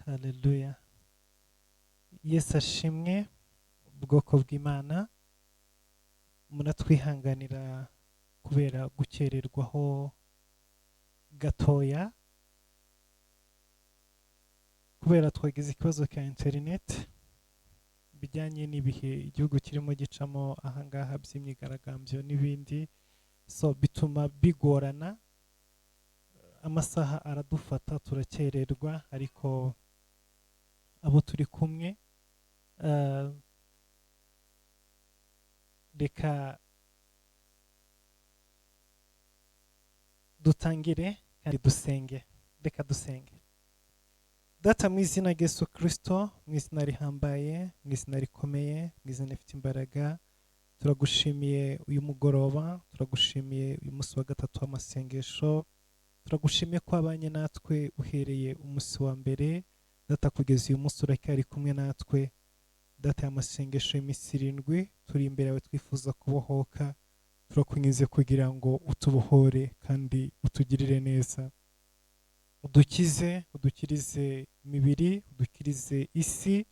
Haleluya. Yesu ashimwe, ubwoko bw'Imana. Muratwihanganira kubera gukererwaho gatoya, kubera twagize ikibazo cya interineti bijyanye n'ibihe igihugu kirimo gicamo ahangaha by'imyigaragambyo n'ibindi, so bituma bigorana, amasaha aradufata turakererwa, ariko abo turi kumwe reka dutangire kandi dusenge. Reka dusenge. Data, mu izina rya Yesu Kristo, mu izina rihambaye, mu izina rikomeye, mu izina rifite imbaraga, turagushimiye uyu mugoroba, turagushimiye uyu munsi wa gatatu w'amasengesho, turagushimiye ko wabanye natwe uhereye umunsi wa mbere, Data, kugeza uyu munsi uracyari kumwe natwe. Data, y'amasengesho y'iminsi 7 turi imbere yawe twifuza kubohoka, turakunyuze kugira ngo utubohore kandi utugirire neza, udukize, udukirize imibiri, udukirize isi,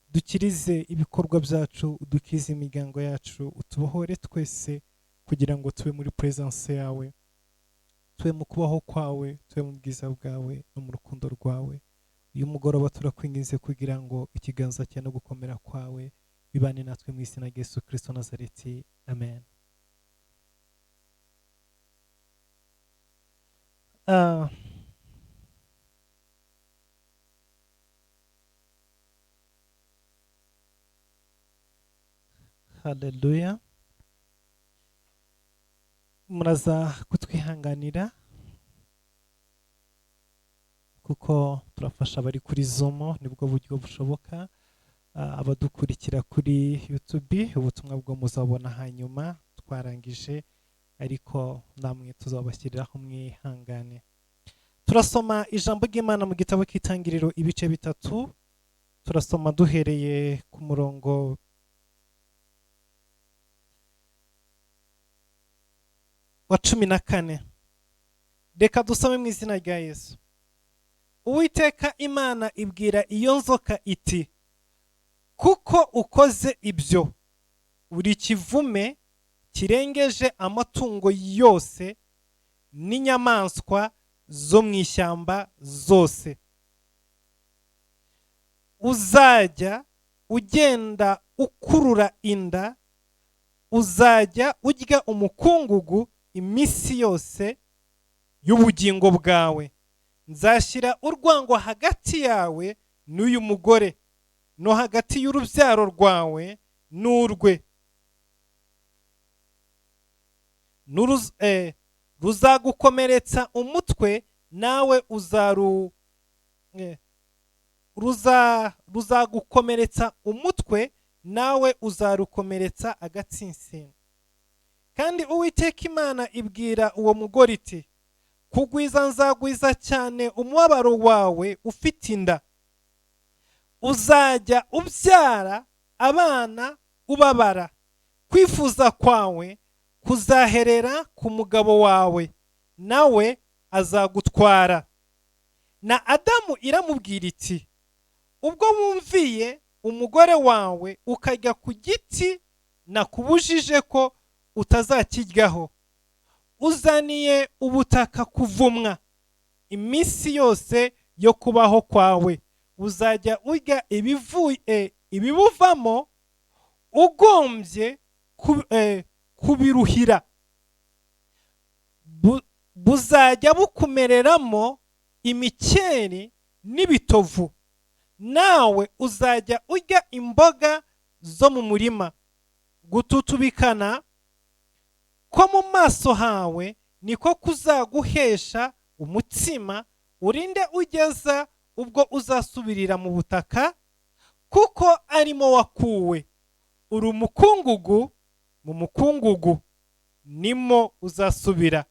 udukirize ibikorwa byacu, udukize imiryango yacu, utubohore twese kugira ngo tube muri presence yawe, tube mu kubaho kwawe, tube mu bwiza bwawe no mu rukundo rwawe. Uyu mugoroba turakwinginze kugira ngo ikiganza cyawe no gukomera kwawe bibane natwe mu izina rya Yesu Kristo Nazareti, amen. Haleluya. Muraza kutwihanganira kuko turafasha abari kuri Zoom, nibwo buryo bushoboka. Abadukurikira kuri YouTube ubutumwa bwo muzabona hanyuma twarangije, ariko namwe tuzabashyiriraho, mwihangane. Turasoma ijambo ry'Imana mu gitabo cy'Itangiriro ibice 3, turasoma duhereye ku murongo wa 14. Reka dusome mu izina rya Yesu. Uwiteka Imana ibwira iyo nzoka iti, kuko ukoze ibyo, uri kivume kirengeje amatungo yose n'inyamaswa zo mu ishyamba zose. Uzajya ugenda ukurura inda, uzajya urya umukungugu iminsi yose y'ubugingo bwawe. Nzashyira urwango hagati yawe n'uyu mugore, no hagati y'urubyaro rwawe n'urwe. Ruzagukomeretsa umutwe, nawe ruzagukomeretsa umutwe, nawe uzarukomeretsa agatsinsino. Kandi Uwiteka Imana ibwira uwo mugore iti, kugwiza nzagwiza cyane umubabaro wawe ufite inda, uzajya ubyara abana ubabara, kwifuza kwawe kuzaherera ku mugabo wawe, nawe azagutwara. Na Adamu iramubwira iti, ubwo wumviye umugore wawe ukajya ku giti nakubujije ko utazakiryaho, uzaniye ubutaka kuvumwa iminsi yose yo kubaho kwawe, uzajya urya ibibuvamo ugombye kubiruhira, buzajya bukumereramo imikeri n'ibitovu, nawe uzajya urya imboga zo mu murima. Gututubikana ko mu maso hawe niko kuzaguhesha umutsima, urinde ugeza ubwo uzasubirira mu butaka, kuko arimo wakuwe. Uri umukungugu, mu mukungugu nimo uzasubira.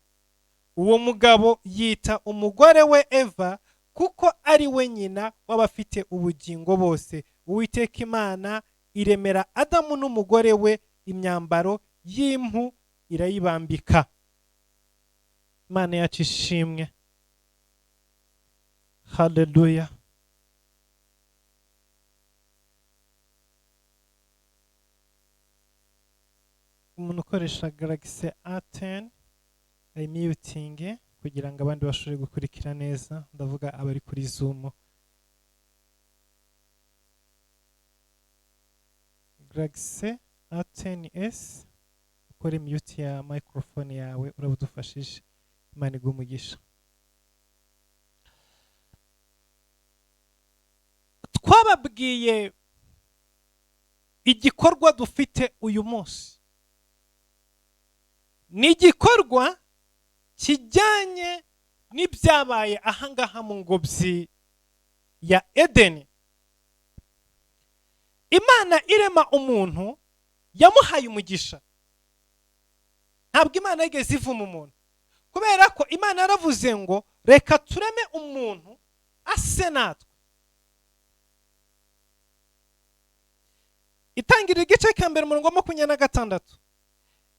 Uwo mugabo yita umugore we Eva, kuko ari we nyina w'abafite ubugingo bose. Uwiteka Imana iremera Adamu n'umugore we imyambaro y'impu irayibambika. Imana yacu ishimwe. Haleluya. Umuntu ukoresha Galaxy A10 ayimiyutinge kugira ngo abandi bashobore gukurikira neza, ndavuga abari kuri Zoom. Galaxy A10s, ukore mute ya microphone yawe, urabudufashije. Imana iguhe umugisha. Twababwiye igikorwa dufite uyu munsi ni igikorwa kijyanye n'ibyabaye ahangaha mu ngobyi ya Edeni. Imana irema umuntu yamuhaye umugisha. Ntabwo Imana yigeze ivuma umuntu, kubera ko Imana yaravuze ngo reka tureme umuntu ase natwe. Itangiriro igice cya 1 umurongo wa 26,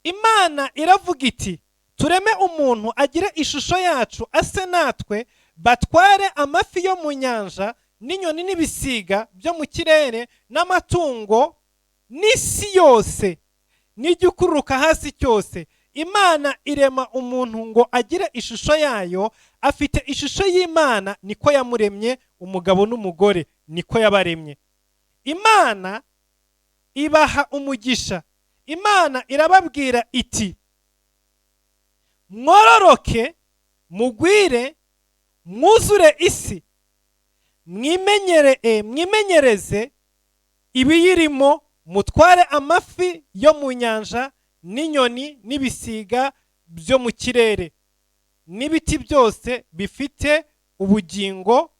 Imana iravuga iti tureme umuntu agire ishusho yacu ase natwe, batware amafi yo mu nyanja n'inyoni n'ibisiga byo mu kirere n'amatungo n'isi yose n'igikururuka hasi cyose. Imana irema umuntu ngo agire ishusho yayo, afite ishusho y'Imana, niko yamuremye, umugabo n'umugore niko yabaremye. Imana ibaha umugisha. Imana irababwira iti mwororoke, mugwire, mwuzure isi, mwimenyereze ibiyirimo, mutware amafi yo mu nyanja n'inyoni n'ibisiga byo mu kirere n'ibiti byose bifite ubugingo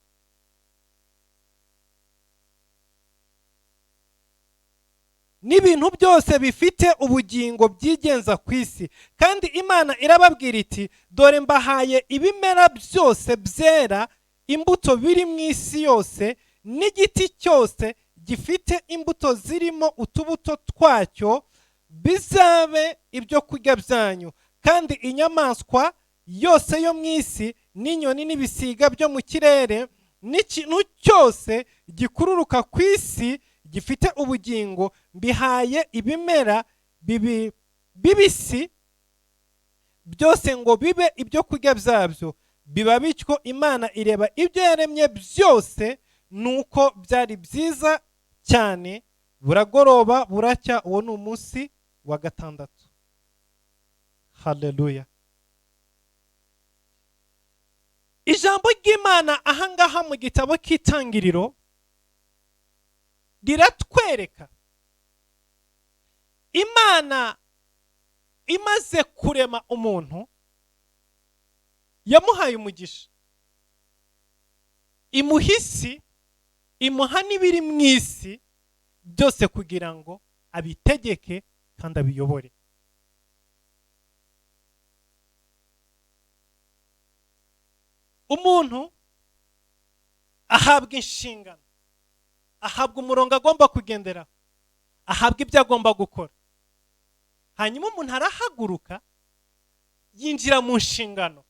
n'ibintu byose bifite ubugingo byigenza ku isi. Kandi Imana irababwira iti dore mbahaye ibimera byose byera imbuto biri mu isi yose, n'igiti cyose gifite imbuto zirimo utubuto twacyo, bizabe ibyo kurya byanyu. Kandi inyamaswa yose yo mu isi n'inyoni n'ibisiga byo mu kirere n'ikintu cyose gikururuka ku isi gifite ubugingo, mbihaye ibimera bibisi byose ngo bibe ibyo kurya byabyo. Biba bityo. Imana ireba ibyo yaremye byose, nuko byari byiza cyane. Buragoroba buracya, uwo ni umunsi wa gatandatu. Haleluya. Ijambo ry'Imana ahangaha mu gitabo cy'Itangiriro riratwereka Imana imaze kurema umuntu yamuhaye umugisha, imuha isi, imuha n'ibiri mu isi byose kugira ngo abitegeke kandi abiyobore. Umuntu ahabwa inshingano, ahabwa umurongo agomba kugenderaho, ahabwa ibyo agomba gukora. Hanyuma umuntu arahaguruka yinjira mu nshingano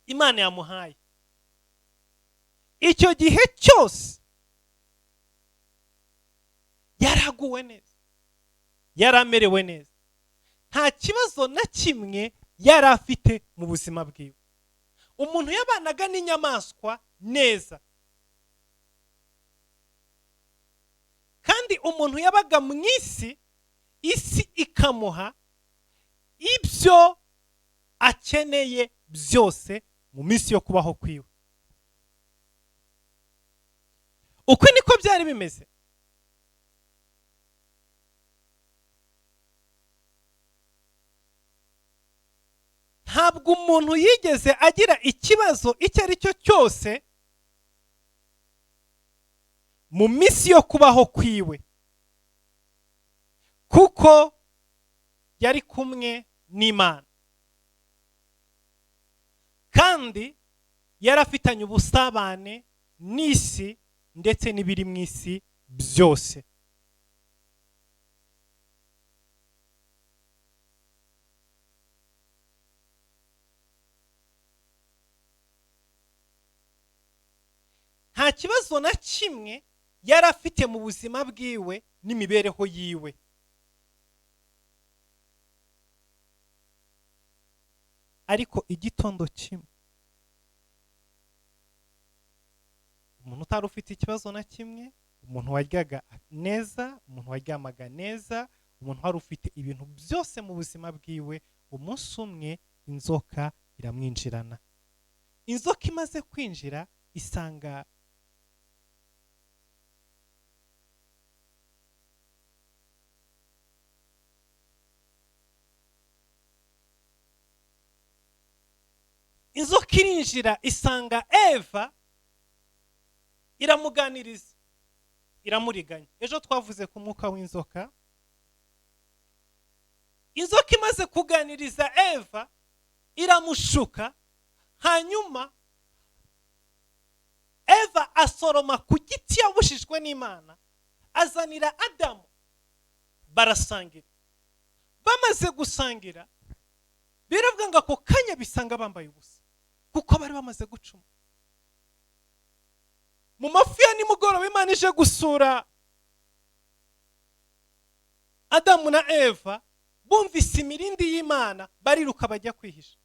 Imana yamuhaye. Icyo gihe cyose yaraguwe neza, yaramerewe neza, nta kibazo na kimwe yari afite mu buzima bwiwe. Umuntu yabanaga n'inyamaswa neza, kandi umuntu yabaga mu isi, isi ikamuha ibyo akeneye byose mu minsi yo kubaho kwiwe. Uko niko byari bimeze. Ntabwo umuntu yigeze agira ikibazo icyo ari cyo cyose mu minsi yo kubaho kwiwe, kuko yari kumwe n'Imana kandi yarafitanye ubusabane n'isi ndetse n'ibiri mu isi byose. Nta kibazo na kimwe yari afite mu buzima bwiwe n'imibereho yiwe. Ariko igitondo kimwe, umuntu utari ufite ikibazo na kimwe, umuntu waryaga neza, umuntu waryamaga neza, umuntu wari ufite ibintu byose mu buzima bwiwe, umunsi umwe inzoka iramwinjirana. Inzoka imaze kwinjira isanga inzoka irinjira isanga Eva, iramuganiriza, iramuriganya. Ejo twavuze ku mwuka w'inzoka. Inzoka imaze kuganiriza Eva iramushuka, hanyuma Eva asoroma ku giti yabushijwe n'Imana, azanira Adamu, barasangira. Bamaze gusangira, biravuga ngo ako kanya bisanga bambaye ubusa, kuko bari bamaze gucuma. Mu mafi ya nimugoroba Imana ije gusura Adamu na Eva, bumvise imirindi y'Imana bariruka bajya kwihisha.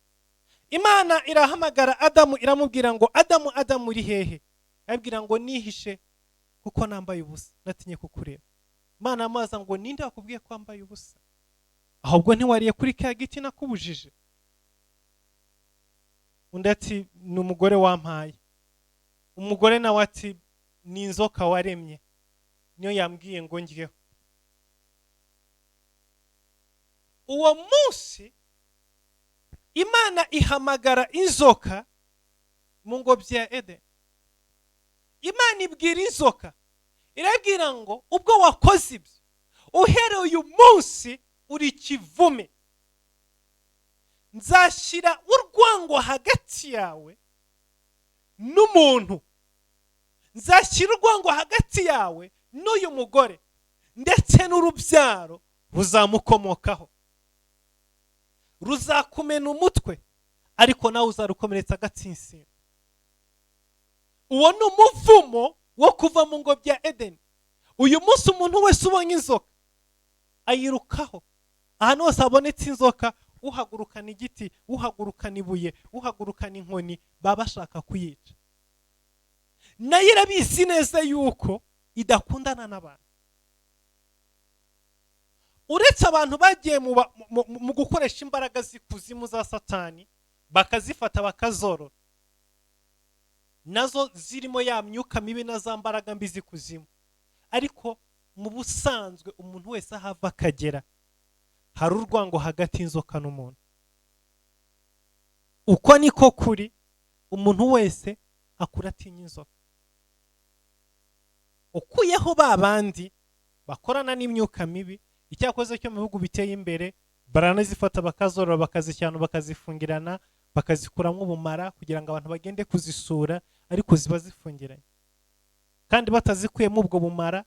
Imana irahamagara Adamu iramubwira ngo Adamu, Adamu uri hehe? Arabwira ngo nihishe kuko nambaye ubusa, natinye kukureba. Imana amaza ngo ninde wakubwiye ko wambaye ubusa? Ahubwo ntiwariye kuri ka giti nakubujije. Undi ati ni umugore wampaye. Umugore nawe ati ni inzoka waremye, niyo yambwiye ngo njyeho. Uwo munsi Imana ihamagara inzoka mu ngobyi ya Edeni. Imana ibwira inzoka, irabwira ngo ubwo wakoze ibyo, uhereye uyu munsi uri kivume, nzashyira urwango hagati yawe n'umuntu, nzashyira urwango hagati yawe n'uyu mugore, ndetse n'urubyaro ruzamukomokaho, ruzakumena umutwe, ariko nawe uzarukomeretsa agatsinsino. Uwo ni umuvumo wo kuva mu ngobyi ya Edeni. Uyu munsi umuntu wese ubonye inzoka ayirukaho. Ahantu hose habonetse inzoka, uhagurukana igiti, uhagurukana ibuye, uhagurukana inkoni, baba bashaka kuyica. Nayo irabizi neza yuko idakundana n'abantu. Uretse abantu bagiye mu gukoresha imbaraga z'ikuzimu za Satani, bakazifata bakazorora, nazo zirimo ya myuka mibi na za mbaraga mbi z'ikuzimu. Ariko mu busanzwe umuntu wese ahava akagera, hari urwango hagati y'inzoka n'umuntu. Uko niko kuri, umuntu wese akura atinya inzoka. Ukuyeho ba bandi bakorana n'imyuka mibi, icyakoze cyo mu bihugu biteye imbere baranazifata bakazorora, bakazishyana, bakazifungirana, bakazikuramo ubumara kugira ngo abantu bagende kuzisura, ariko ziba zifungiranye. Kandi batazikuyemo ubwo bumara,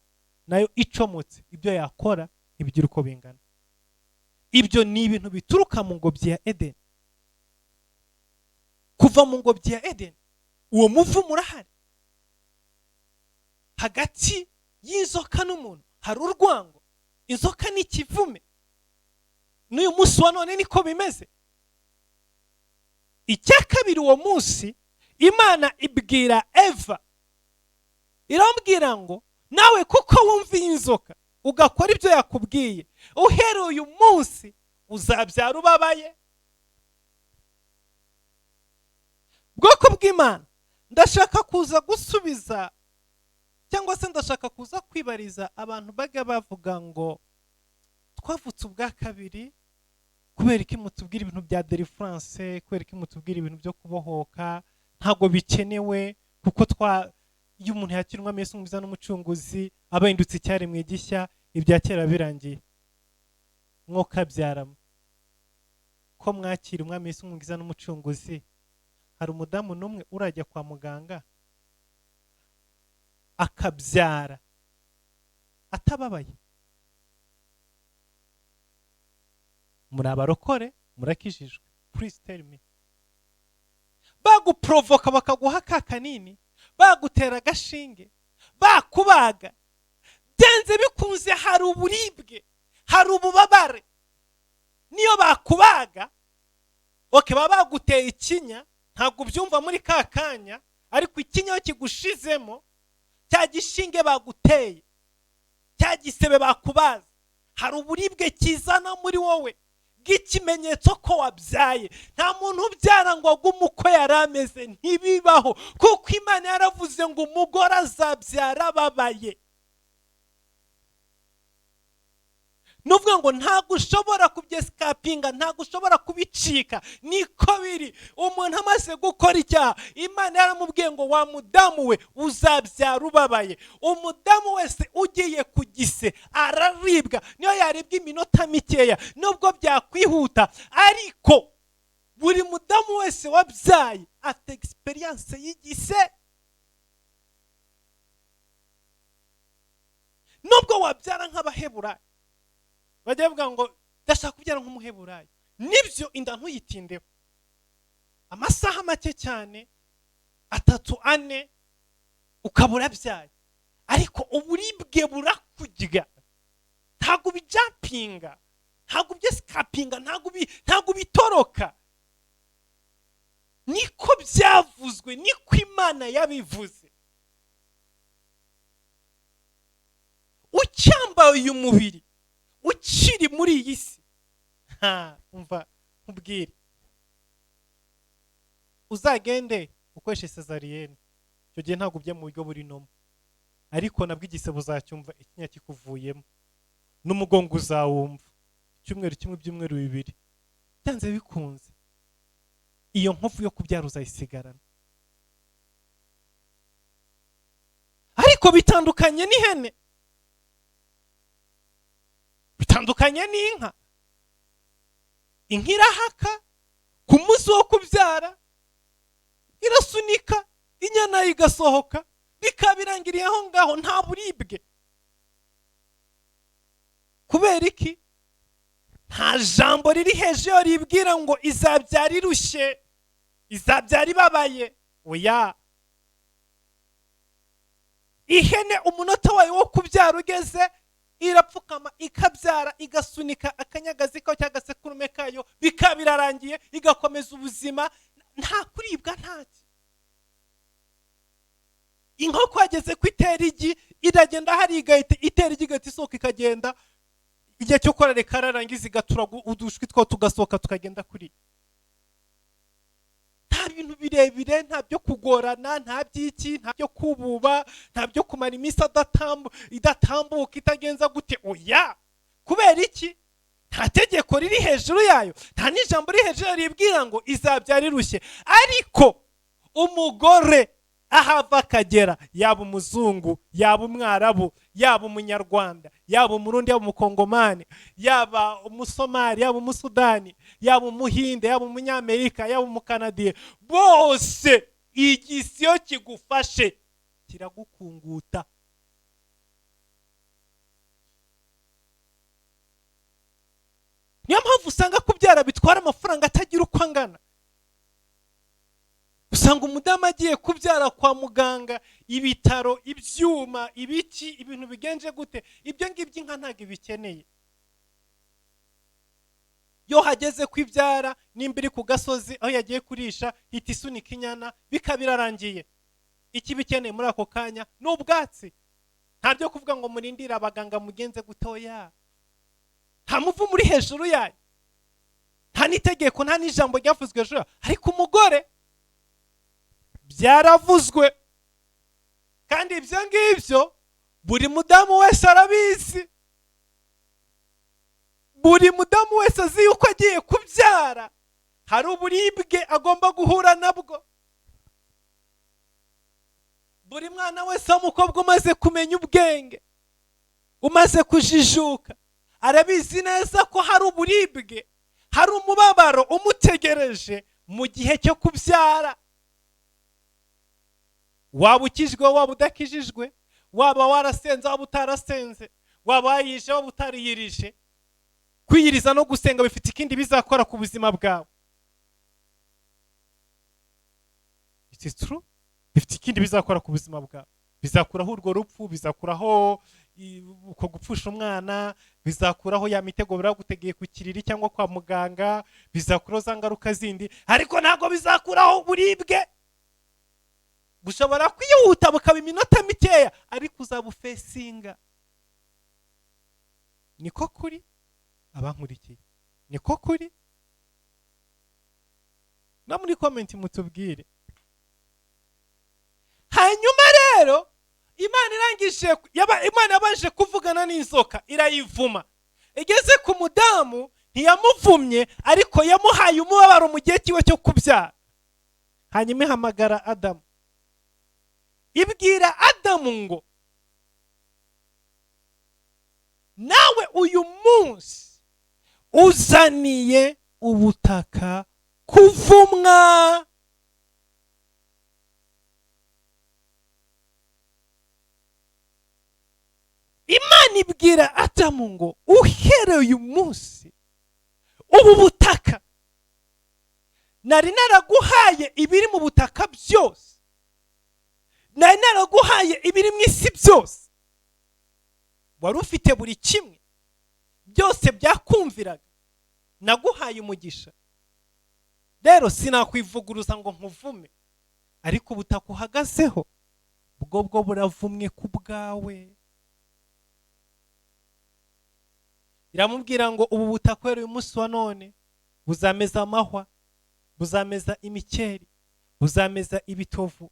nayo icomotse ibyo yakora ntibigira uko bingana. Ibyo ni ibintu bituruka mu ngobyi ya Edeni. Kuva mu ngobyi ya Edeni, uwo muvumo urahari. Hagati y'inzoka n'umuntu hari urwango. Inzoka ni ikivume. N'uyu munsi wa none niko bimeze. Icya kabiri, uwo munsi Imana ibwira Eva, iramubwira ngo nawe kuko wumviye inzoka ugakora ibyo yakubwiye, uhereye uyu munsi uzabyara ubabaye. Bwoko bw'Imana, ndashaka kuza gusubiza cyangwa se ndashaka kuza kwibariza abantu bajya bavuga ngo twavutse ubwa kabiri, kubera iki mutubwira ibintu bya delivrance, kubera iki mutubwira ibintu byo kubohoka, ntabwo bikenewe, kuko iyo umuntu yakirwa Yesu Umukiza n'Umucunguzi aba yahindutse icyaremwe gishya, ibya kera birangiye. Mwokabyaramo ko mwakira Umwami Yesu Umukiza n'Umucunguzi, hari umudamu n'umwe urajya kwa muganga akabyara atababaye? Muri abarokore, murakijijwe, please tell me. Baguprovoka bakaguha ka kanini, bagutera agashinge, bakubaga, byanze bikunze hari uburibwe, hari ububabare. Niyo bakubaga Okay, baba baguteye ikinya, ntabwo ubyumva muri ka kanya, ariko ikinya iyo kigushizemo, cya gishinge baguteye, cya gisebe bakubaza, hari uburibwe kizana muri wowe bw'ikimenyetso ko wabyaye. Nta muntu ubyara ngo agume uko yari ameze, ntibibaho, kuko Imana yaravuze ngo umugore azabyara ababaye. Nuvuga ngo ntabwo ushobora kubyescapinga, ntabwo ushobora kubicika, niko biri. Umuntu amaze gukora icyaha, Imana yaramubwiye ngo wa mudamu we uzabyara ubabaye. Umudamu wese ugiye ku gise araribwa, niyo yaribwa iminota mikeya, nubwo byakwihuta, ariko buri mudamu wese wabyaye afite experience y'igise. Nubwo wabyara nk'abaheburayo, bajya bavuga ngo ndashaka kubyara nk'umuheburayo, nibyo, inda ntuyitindeho, amasaha make cyane, 3 4, ukaba urabyaye, ariko uburibwe burakurya, ntabwo ubijampinga, ntabwo ubyescapinga, ntabwo ubitoroka. Niko byavuzwe, niko Imana yabivuze. Ucyambaye uyu mubiri, ukiri muri iyi si, umva nkubwire, uzagende ukoreshe cesarienne, icyo gihe ntabwo ujya mu buryo buri nomo, ariko nabwo igisebe uzacyumva ikinya kikuvuyemo, n'umugongo uzawumva, icyumweru kimwe, ibyumweru bibiri, byanze bikunze iyo nkovu yo kubyara uzayisigarana. Ariko bitandukanye n'ihene, bitandukanye n'inka. Inka irahaka ku munsi wo kubyara, irasunika inyana igasohoka, bikabirangiriye aho ngaho, nta buribwe. Kubera iki? Nta jambo riri hejuru ribwira ngo izabyara irushye, izabyara ibabaye. Oya, ihene umunota wayo wo kubyara ugeze, irapfukama ikabyara, igasunika akanyagazi kayo cyangwa agasekurume kayo, bikaba birarangiye, igakomeza ubuzima, nta kuribwa, ntaki. Inkoko yageze ku itera igi, iragenda hari igahita itera igi, igahita isohoka ikagenda, igihe cyo kororeka ararangiza igatura udushwi two tugasohoka tukagenda kuri. Nta bintu birebire, nta byo kugorana, nta by'iki, nta byo kububa, nta byo kumara iminsi idatambuka, itagenza gute. Oya, kubera iki? Nta tegeko riri hejuru yayo, nta n'ijambo riri hejuru yayo ribwira ngo izabyara irushye. Ariko umugore ahava akagera, yaba umuzungu, yaba umwarabu, yaba umunyarwanda, yaba umurundi, yaba umukongomani, yaba umusomali, yaba umusudani, yaba umuhinde, yaba umunyamerika, yaba umukanadiye, bose igisiyo kigufashe kiragukunguta. Niyo mpamvu usanga kubyara bitwara amafaranga atagira uko angana. Usanga umudamu agiye kubyara kwa muganga, ibitaro, ibyuma, ibiki, ibintu bigenje gute, ibyo ngibyo inka ntabwo ibikeneye. Iyo hageze kwibyara, nimba iri ku gasozi aho yagiye kurisha, hita isunika inyana, bikaba birarangiye. Ikibikeneye muri ako kanya ni ubwatsi. Nta byo kuvuga ngo murindire abaganga mugenze gutoya. Nta muvumo uri hejuru yayo, nta n'itegeko, nta n'ijambo ryavuzwe hejuru yayo. Ariko umugore byaravuzwe, kandi ibyo ngibyo buri mudamu wese arabizi. Buri mudamu wese azi yuko agiye kubyara hari uburibwe agomba guhura nabwo. Buri mwana wese w'umukobwa umaze kumenya ubwenge, umaze kujijuka, arabizi neza ko hari uburibwe, hari umubabaro umutegereje mu gihe cyo kubyara. Waba ukijwe, waba udakijijwe, waba warasenze, waba utarasenze, waba wayije, waba utariyirije, kwiyiriza no gusenga bifite ikindi bizakora ku buzima bwawe. It is true, bifite ikindi bizakora ku buzima bwawe. Bizakuraho urwo rupfu, bizakuraho uko gupfusha umwana, bizakuraho ya mitego baragutegeye ku kiriri cyangwa kwa muganga, bizakuraho za ngaruka zindi, ariko ntabwo bizakuraho uburibwe. Bushobora kwihuta bukaba iminota mikeya, ariko uzabufesinga. Niko kuri, abankurikiye, niko kuri. No muri comment mutubwire. Hanyuma rero Imana irangije, Imana yabanje kuvugana n'inzoka irayivuma. Igeze ku mudamu ntiyamuvumye, ariko yamuhaye umubabaro mu gihe cyiwe cyo kubyara. Hanyuma ihamagara Adamu, ibwira Adamu ngo nawe uyu munsi uzaniye ubutaka kuvumwa. Imana ibwira Adamu ngo uhereye uyu munsi ubu butaka nari naraguhaye ibiri mu butaka byose, nari naraguhaye ibiri mu isi byose, wari ufite buri kimwe, byose byakumviraga, naguhaye umugisha. Rero sinakwivuguruza ngo nkuvume, ariko ubutaka uhagazeho bwo buravumwe ku bwawe. Iramubwira ngo ubu butaka uhereye umunsi wa none buzameza amahwa, buzameza imikeri, buzameza ibitovu,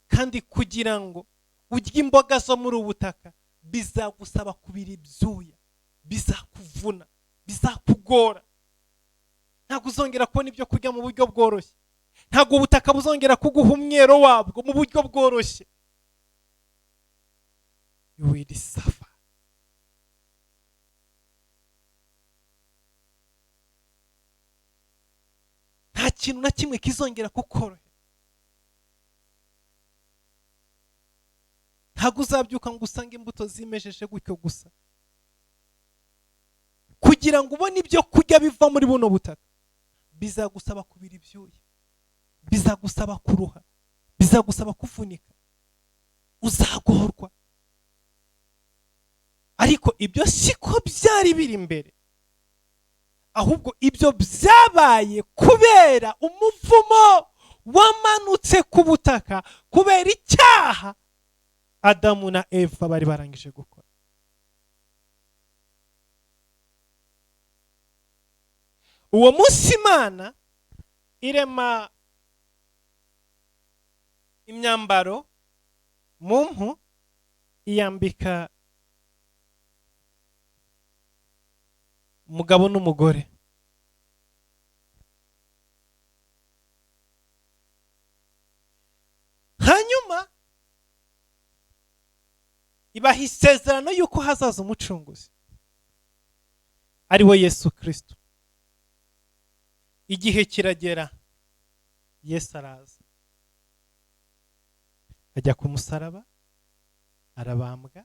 kandi kugira ngo urye imboga zo muri ubu butaka bizagusaba kubira ibyuya, bizakuvuna, bizakugora. Ntabwo uzongera kubona ibyo kurya mu buryo bworoshye, ntabwo ubutaka buzongera kuguha umwero wabwo mu buryo bworoshye. You will suffer. Nta kintu na kimwe kizongera kukorohera. Ntabwo uzabyuka ngo usange imbuto zimejeje gutyo gusa. Kugira ngo ubone ibyo kurya biva muri buno butaka bizagusaba kubira ibyuya, bizagusaba kuruha, bizagusaba kuvunika, uzagorwa. Ariko ibyo siko byari biri imbere, ahubwo ibyo byabaye kubera umuvumo wamanutse ku butaka, kubera icyaha Adamu na Eva bari barangije gukora. Uwo munsi Imana irema imyambaro mu mpu, iyambika umugabo n'umugore. Hanyuma ibaha isezerano y'uko hazaza umucunguzi, ari we Yesu Kristo. Igihe kiragera, Yesu araza, ajya ku musaraba, arabambwa,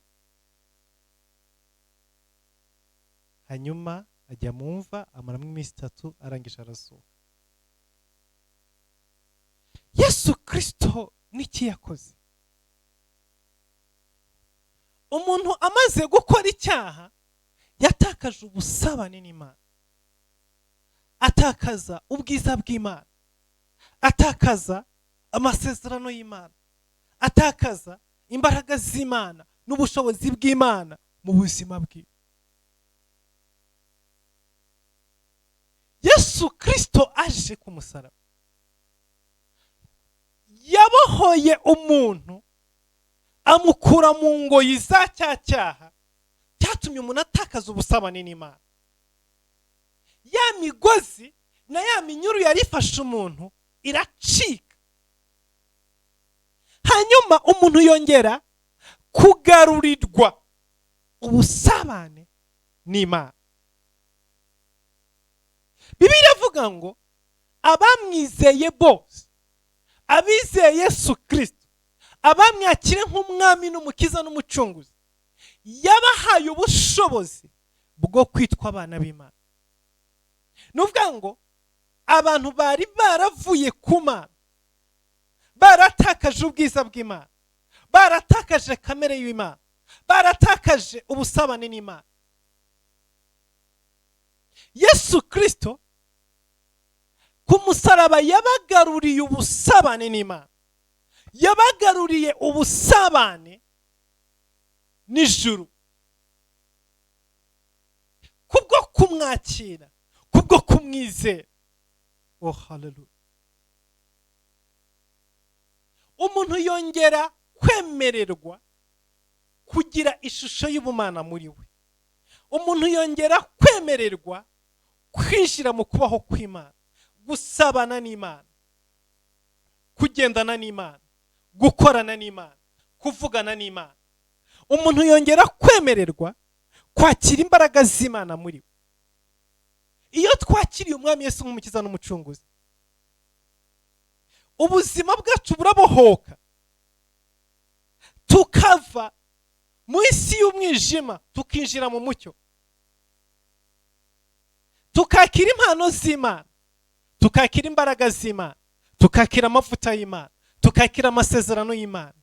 hanyuma ajya mu mva, amaramo iminsi 3, arangije arazuka. Yesu Kristo niki yakoze? Umuntu amaze gukora icyaha yatakaje ubusabane n'Imana, atakaza ubwiza bw'Imana, atakaza amasezerano y'Imana, atakaza imbaraga z'Imana n'ubushobozi bw'Imana mu buzima bwe. Yesu Kristo aje ku musaraba yabohoye umuntu, amukura mu ngoyi za cya cyaha cyatumye umuntu atakaza ubusabane n'Imana. Ya migozi na ya minyuru yari ifashe umuntu iracika, hanyuma umuntu yongera kugarurirwa ubusabane n'Imana. Bibiliya iravuga ngo abamwizeye bose, abizeye Yesu Kristo, abamwakire nk'umwami n'umukiza n'umucunguzi, yabahaye ubushobozi bwo kwitwa abana b'Imana. Ni ukuvuga ngo abantu bari baravuye ku Mana, baratakaje ubwiza bw'Imana, Baratakaje kamere y'Imana, baratakaje ubusabane n'Imana. Yesu Kristo ku musaraba yabagaruriye ubusabane n'Imana, yabagaruriye ubusabane n'ijuru, kubwo kumwakira, kubwo kumwizera. Oh haleluya! Umuntu yongera kwemererwa kugira ishusho y'ubumana muri we. Umuntu yongera kwemererwa kwinjira mu kubaho kw'Imana, gusabana n'Imana, kugendana n'Imana, gukorana n'Imana, kuvugana n'Imana. Umuntu yongera kwemererwa kwakira imbaraga z'Imana muri we. Iyo twakiriye Umwami Yesu nk'Umukiza n'Umucunguzi, ubuzima bwacu burabohoka, tukava mu isi y'umwijima tukinjira mu mucyo, tukakira impano z'Imana, tukakira imbaraga z'Imana, tukakira amavuta y'Imana, tukakira amasezerano y'Imana,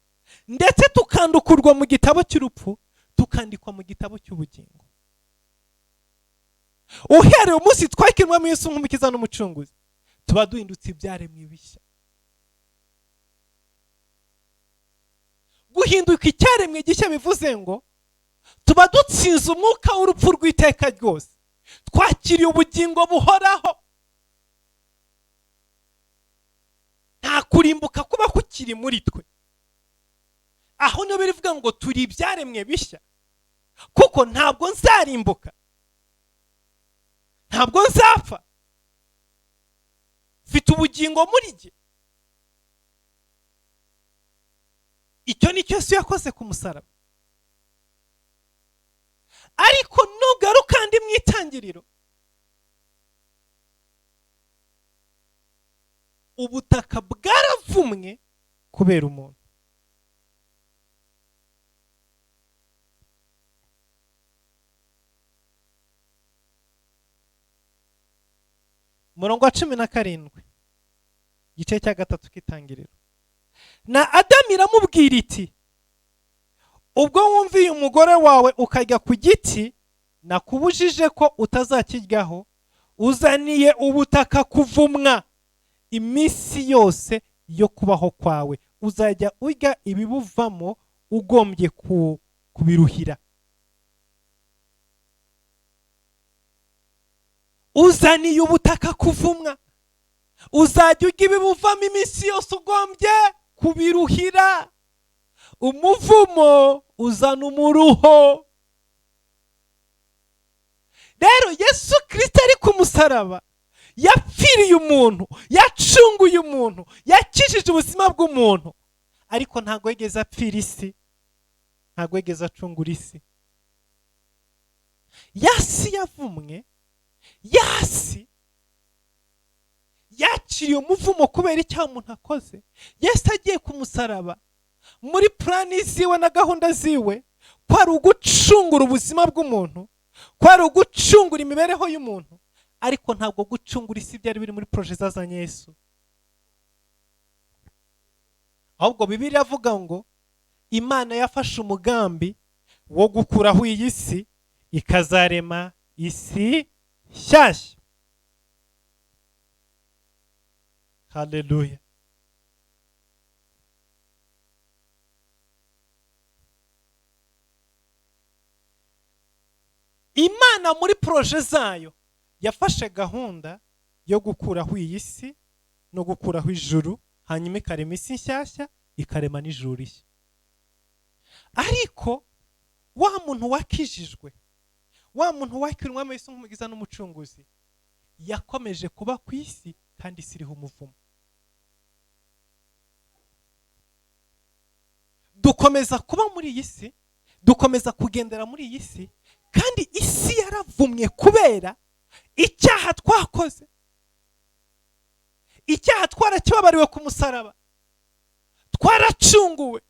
ndetse tukandukurwa mu gitabo cy'urupfu, tukandikwa mu gitabo cy'ubugingo. Uhereye umunsi twakira Umwami Yesu nk'Umukiza n'Umucunguzi, tuba duhindutse ibyaremwe bishya. Guhinduka icyaremwe gishya bivuze ngo tuba dutsinze umwuka w'urupfu rw'iteka ryose, twakiriye ubugingo buhoraho. Nta kurimbuka kuba kukiri muri twe. Aho niho birivuga ngo turi ibyaremwe bishya, kuko ntabwo nzarimbuka, ntabwo nzapfa, mfite ubugingo muri jye. Icyo ni cyo Yesu yakoze ku musaraba. Ariko nugaruka ndi mu itangiriro, ubutaka bwaravumwe kubera umuntu. Umurongo wa 17, igice cya 3 k'itangiriro. Na Adamu iramubwira iti, ubwo wumviye umugore wawe ukajya ku giti nakubujije ko utazakiryaho, uzaniye ubutaka kuvumwa iminsi yose yo kubaho kwawe, uzajya urya ibibuvamo ugombye kubiruhira. Uzaniye ubutaka kuvumwa, uzajya urya ibibuvamo iminsi yose ugombye kubiruhira. Umuvumo uzana umuruho. Rero Yesu Kristo ari ku musaraba yapfiriye umuntu, yacunguye umuntu, yakijije ubuzima bw'umuntu, ariko ntabwo yigeze apfira isi, ntabwo yigeze acungura isi. Yasi yavumwe, yasi yakiriye umuvumo kubera icyaha umuntu akoze. Yesu agiye ku musaraba, muri plani ziwe na gahunda ziwe kwari ugucungura ubuzima bw'umuntu, kwari ugucungura imibereho y'umuntu, ariko ntabwo gucungura isi byari biri muri projet zazanye Yesu. Ahubwo Bibiliya avuga ngo Imana yafashe umugambi wo gukuraho iyi si ikazarema isi nshyashya. Haleluya. Imana muri projet zayo yafashe gahunda yo gukuraho iyi si no gukuraho ijuru, hanyuma ikarema isi nshyashya, ikarema n'ijuru rishya. Ariko wa muntu wakijijwe, wa muntu wakiriye Umwami Yesu nk'Umukiza n'Umucunguzi, yakomeje kuba ku isi kandi isi iriho umuvumo. Dukomeza kuba muri iyi si, dukomeza kugendera muri iyi si, kandi isi yaravumwe kubera icyaha twakoze. Icyaha twarakibabariwe ku musaraba, twaracunguwe,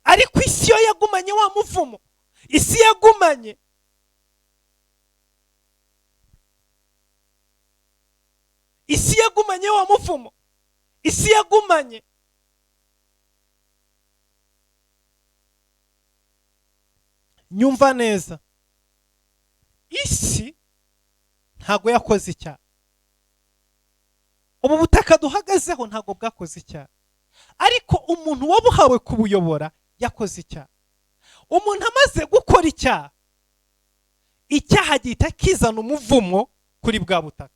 ariko isi yo yagumanye wa muvumo, isi yagumanye isi yagumanye wa muvumo, isi yagumanye Nyumva neza, isi ntabwo yakoze icyaha. Ubu butaka duhagazeho ntabwo bwakoze icyaha, ariko umuntu wabuhawe kubuyobora yakoze icyaha. Umuntu amaze gukora icyaha, icyaha gihita kizana umuvumo kuri bwa butaka.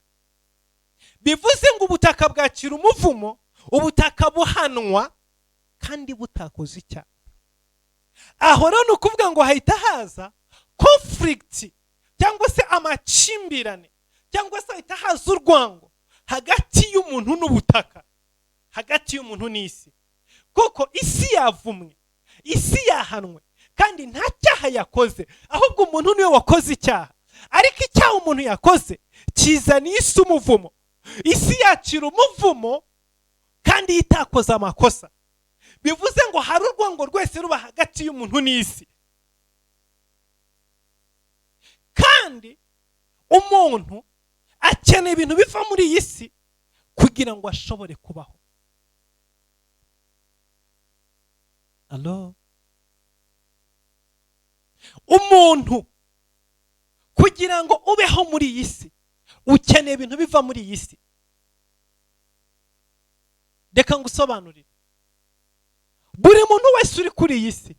Bivuze ngo ubutaka bwakira umuvumo, ubutaka buhanwa kandi butakoze icyaha. Aho rero ni ukuvuga ngo hahita haza conflict cyangwa se amakimbirane, cyangwa se hahita haza urwango hagati y'umuntu n'ubutaka, hagati y'umuntu n'isi, kuko isi yavumwe, isi yahanwe kandi nta cyaha yakoze, ahubwo umuntu niwe wakoze icyaha. Ariko icyaha umuntu yakoze kizana isi umuvumo. Isi yakira umuvumo kandi itakoze amakosa. Bivuze ngo hari urwango rwese ruba hagati y'umuntu n'isi. Kandi umuntu akeneye ibintu biva muri iyi si kugira ngo ashobore kubaho. Alo, umuntu kugira ngo ubeho muri iyi si ukeneye ibintu biva muri iyi si. Reka ngusobanurire. Buri muntu wese uri kuri iyi si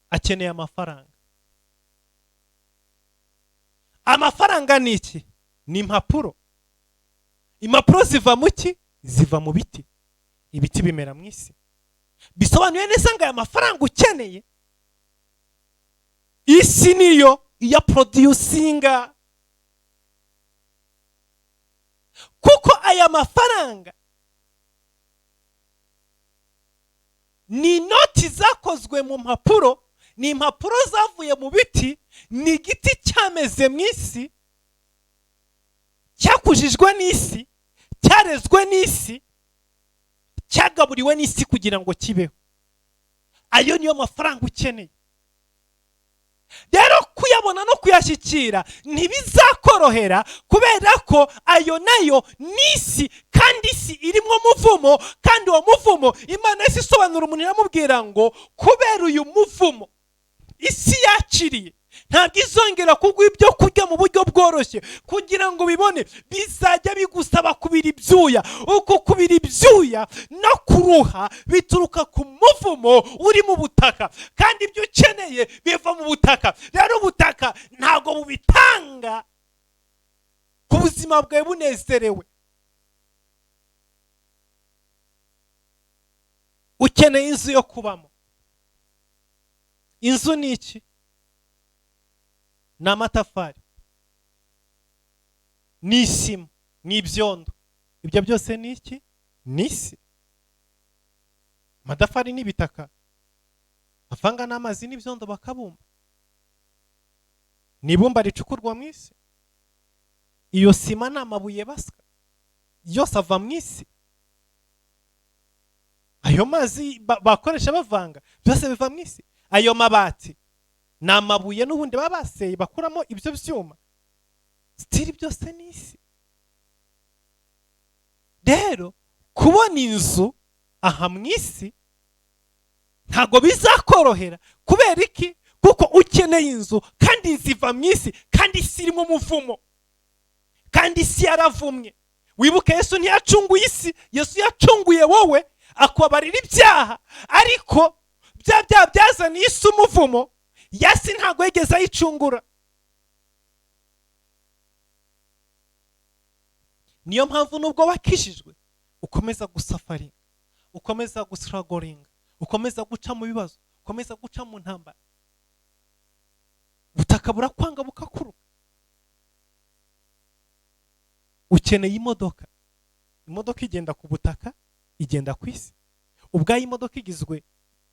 akeneye amafaranga. Amafaranga ni iki? Ni impapuro. Impapuro ziva mu ki? Ziva mu biti. Ibiti bimera mu isi. Bisobanuye neza ngo aya mafaranga ukeneye, isi niyo iyaproducinga, kuko aya mafaranga ni inoti zakozwe mu mpapuro, ni impapuro zavuye mu biti, ni igiti cyameze mu isi, cyakujijwe n'isi, cyarezwe n'isi, cyagaburiwe n'isi kugira ngo kibeho. Ayo niyo mafaranga ukeneye. Rero kuyabona no kuyashyikira ntibizakorohera, kubera ko ayo nayo ni isi, kandi isi irimo umuvumo, kandi uwo muvumo Imana yahise isobanura umuntu iramubwira ngo kubera uyu muvumo isi yakiriye, ntabwo izongera kuguha ibyo kurya mu buryo bworoshye. Kugira ngo ubibone bizajya bigusaba kubira ibyuya. Uko kubira ibyuya no kuruha bituruka ku muvumo uri mu butaka, kandi ibyo ukeneye biva mu butaka. Rero ubutaka ntabwo bubitanga ku buzima bwawe bunezerewe. Ukeneye inzu yo kubamo. Inzu ni iki? Ni amatafari, ni isima, ni ibyondo. Ibyo byose ni iki? Ni isi. Amatafari ni ibitaka bavanga n'amazi n'ibyondo bakabumba. Ni ibumba ricukurwa mu isi. Iyo sima ni amabuye basya, yose ava mu isi. Ayo mazi bakoresha bavanga byose biva mu isi. Ayo mabati ni amabuye n'ubundi baba baseye bakuramo ibyo byuma. Sitiri byose ni isi. Rero kubona inzu aha mu isi ntabwo bizakorohera. Kubera iki? Kuko ukeneye inzu, kandi inzu iva mu isi, kandi isi irimo umuvumo, kandi isi yaravumwe. Wibuke Yesu ntiyacunguye isi, Yesu yacunguye wowe akubabarira ibyaha, ariko bya byaha byazaniye isi umuvumo, yasi ntabwo yigeze ayicungura. Niyo mpamvu nubwo wakijijwe ukomeza gusafaringa, ukomeza gusiragoringa, ukomeza guca mu bibazo, ukomeza guca mu ntambara. Ubutaka burakwanga bukakuruka. Ukeneye imodoka. Imodoka igenda ku butaka, igenda ku isi. Ubwayo imodoka igizwe,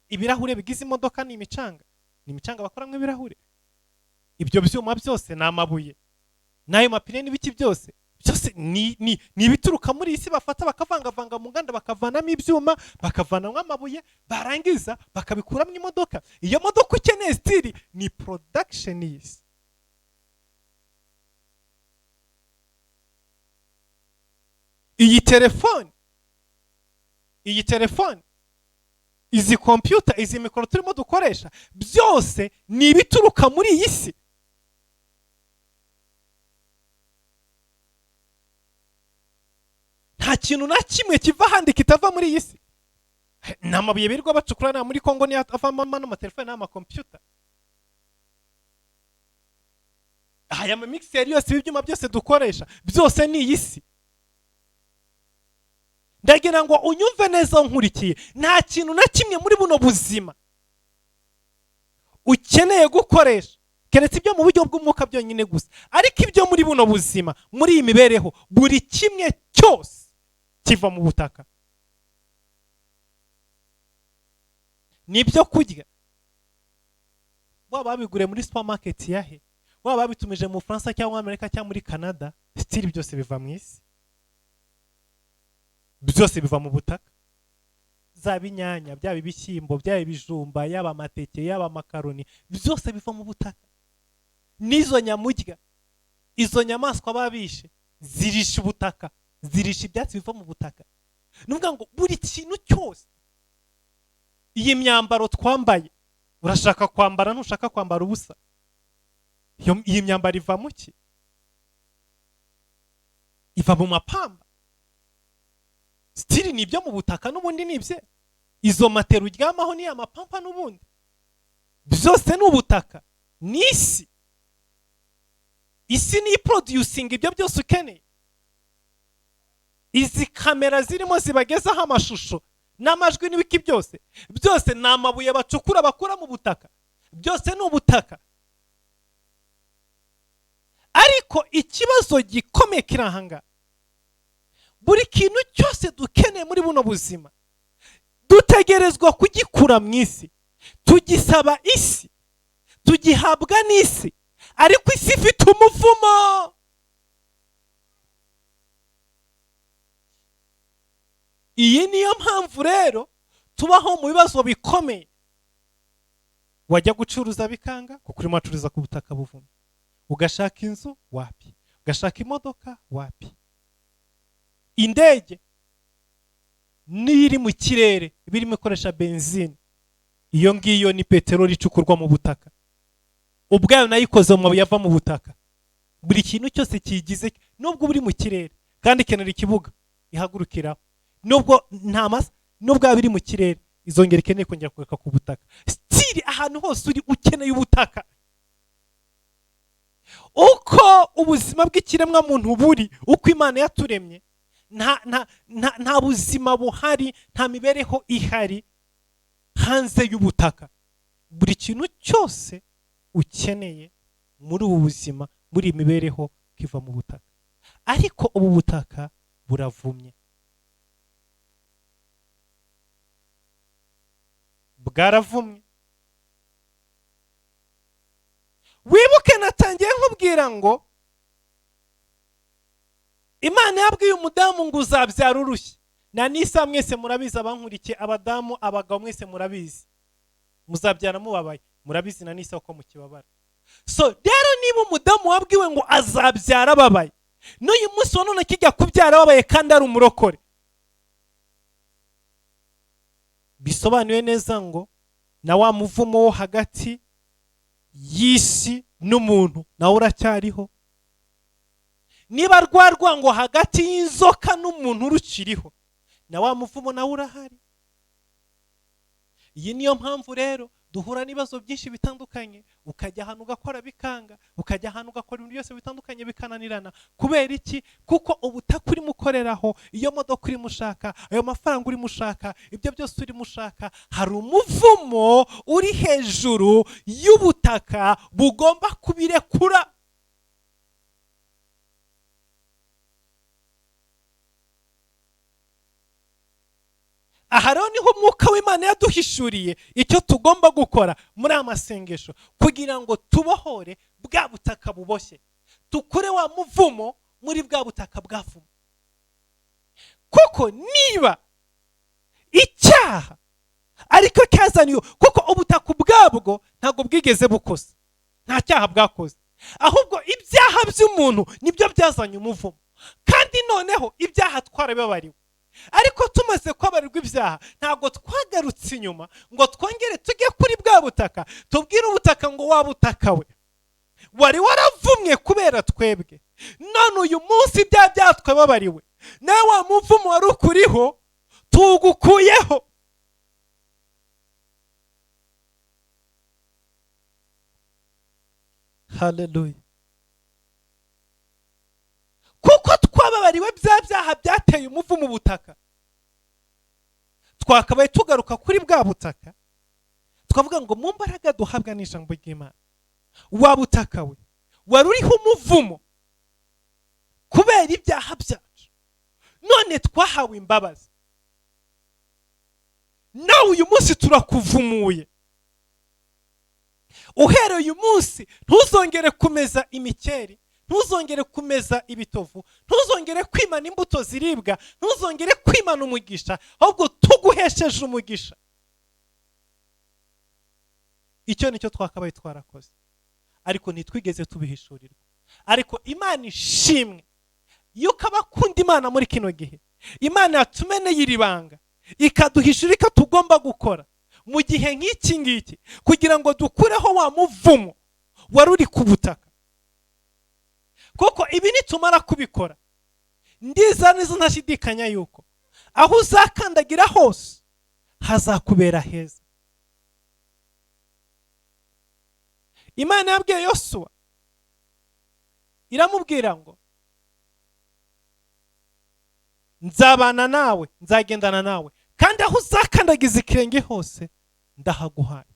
ibirahure bigize imodoka ni imicanga, ni imicanga bakoramo ibirahure. Ibyo byuma byose ni amabuye, n'ayo mapine n'ibiki byose byose ni ibituruka muri iyi si, bafata bakavangavanga mu nganda, bakavanamo ibyuma, bakavanamo amabuye, barangiza bakabikuramo imodoka. Iyo modoka ukeneye sitiri ni production y'isi. Iyi telefone Izi kompiyuta, izi mikoro turimo dukoresha, byose ni ibituruka muri iyi si. Nta kintu na kimwe kiva ahandi kitava muri iyi si. Ni amabuye birirwa bacukura na muri Kongo niyo avamo n'amatelefone n'amakompiyuta. Aya mamikiseri yose, ibi byuma byose dukoresha, byose ni iyi si. Ndagira ngo unyumve neza nkurikiye, nta kintu na kimwe muri buno buzima ukeneye gukoresha keretse ibyo mu buryo bw'umwuka byonyine gusa. Ariko ibyo muri buno buzima, muri iyi mibereho, buri kimwe cyose kiva mu butaka. Ni ibyo kurya, waba wabiguriye muri supermarket yahe, waba wabitumije mu Bufaransa cyangwa Amerika cyangwa muri Canada, still byose biva mu isi, byose biva mu butaka. Zaba inyanya, byaba ibishyimbo, byaba ibijumba, yaba amateke, yaba amakaroni, byose biva mu butaka. N'izo nyamurya, izo nyamaswa babishe, zirisha ubutaka, zirisha ibyatsi biva mu butaka. Ni ukuvuga ngo buri kintu cyose, iyi myambaro twambaye, urashaka kwambara ntushaka kwambara ubusa, iyi myambaro iva mu ki? Iva mu mapamba. Still ni ibyo mu butaka n'ubundi ni ibye. Izo matera uryamaho ni amapampa n'ubundi, byose ni ubutaka, ni isi. Isi ni iproducinga ibyo byose ukeneye. Izi kamera zirimo zibagezaho amashusho n'amajwi n'ibiki byose, byose ni amabuye bacukura bakura mu butaka, byose ni ubutaka. Ariko ikibazo gikomeye kiri aha ngaha, buri kintu cyose dukeneye muri buno buzima dutegerezwa kugikura mu isi, tugisaba isi, tugihabwa n'isi, ariko isi ifite umuvumo. Iyi niyo mpamvu rero tubaho mu bibazo bikomeye. Wajya gucuruza bikanga kuko urimo acuruza ku butaka buvumye, ugashaka inzu wapi, ugashaka imodoka wapi, indege niyo iri mu kirere iba irimo ikoresha benzine, iyo ngiyo ni peteroli icukurwa mu butaka, ubwayo nayo ikoze mu mabuye ava mu butaka. Buri kintu cyose kiyigize, nubwo uri mu kirere kandi ikenera ikibuga ihagurukiraho, nubwo nta masa, nubwo yaba iri mu kirere izongera ikeneye kongera kugaruka ku butaka. Still ahantu hose uri ukeneye ubutaka. Uko ubuzima bw'ikiremwamuntu buri, uko Imana yaturemye, nta buzima buhari, nta mibereho ihari hanze y'ubutaka. Buri kintu cyose ukeneye muri ubu buzima, muri iyi mibereho, kiva mu butaka. Ariko ubu butaka buravumye, bwaravumye. Wibuke natangiye nkubwira ngo Imana yabwiye umudamu ngo uzabyara urushye. Na nisa mwese murabizi, abankurikiye, abadamu, abagabo, mwese murabizi, muzabyara mubabaye, murabizi na nisa uko mukibabara. So rero niba umudamu wabwiwe ngo azabyara ababaye, n'uyu munsi wa none kijya kubyara ababaye kandi ari umurokore, bisobanuye neza ngo na wa muvumo wo hagati y'isi n'umuntu nawe uracyariho. Niba rwa rwango hagati y'inzoka n'umuntu rukiriho, na wa muvumo nawe urahari. Iyi niyo mpamvu rero duhura n'ibibazo byinshi bitandukanye, ukajya ahantu ugakora bikanga, ukajya ahantu ugakora ibintu byose bitandukanye bikananirana. Kubera iki? Kuko ubutaka urimo ukoreraho, iyo modoka urimo ushaka, ayo mafaranga urimo ushaka, ibyo byose urimo ushaka, hari umuvumo uri hejuru y'ubutaka bugomba kubirekura. Aha rero niho umwuka w'Imana yaduhishuriye icyo tugomba gukora muri aya masengesho kugira ngo tubohore bwa butaka buboshye, tukure wa muvumo muri bwa butaka bwavumwe. Kuko niba icyaha ariko cyazaniwe, kuko ubutaka ubwabwo ntabwo bwigeze bukosa, nta cyaha bwakoze, ahubwo ibyaha by'umuntu nibyo byazanye umuvumo. Kandi noneho ibyaha twarabibabariwe. Ariko tumaze kubabarirwa ibyaha, ntabwo twagarutse inyuma ngo twongere tujye kuri bwa butaka, tubwire ubutaka ngo wa butaka we wari waravumwe kubera twebwe, none uyu munsi ibyaha byatwababariwe, nawe wa muvumo wari ukuriho tugukuyeho. Haleluya. Kuko twababariwe bya byaha byateye umuvumo ubutaka, twakabaye tugaruka kuri bwa butaka tukavuga ngo mu mbaraga duhabwa n'ijambo ry'Imana, wa butaka we wari uriho umuvumo kubera ibyaha byacu, none twahawe imbabazi, nawe uyu munsi turakuvumuye. Uhereye uyu munsi ntuzongere kumeza imikeri, ntuzongere kumeza ibitovu, ntuzongere kwimana imbuto ziribwa, ntuzongere kwimana umugisha, ahubwo tuguhesheje umugisha. Icyo nicyo twakabaye twarakoze, ariko ntitwigeze tubihishurirwa. Ariko Imana ishimwe yuko abakunda Imana muri kino gihe, Imana yatumeneye iri banga, ikaduhishura icyo tugomba gukora mu gihe nk'iki ngiki, kugira ngo dukureho wa muvumo wari uri ku butaka. Kuko ibi nitumara kubikora, ndiza neza ntashidikanya yuko aho uzakandagira hose hazakubera heza. Imana yabwiye Yosuwa, iramubwira ngo nzabana nawe, nzagendana nawe, kandi aho uzakandagiza ikirenge hose ndahaguhaye.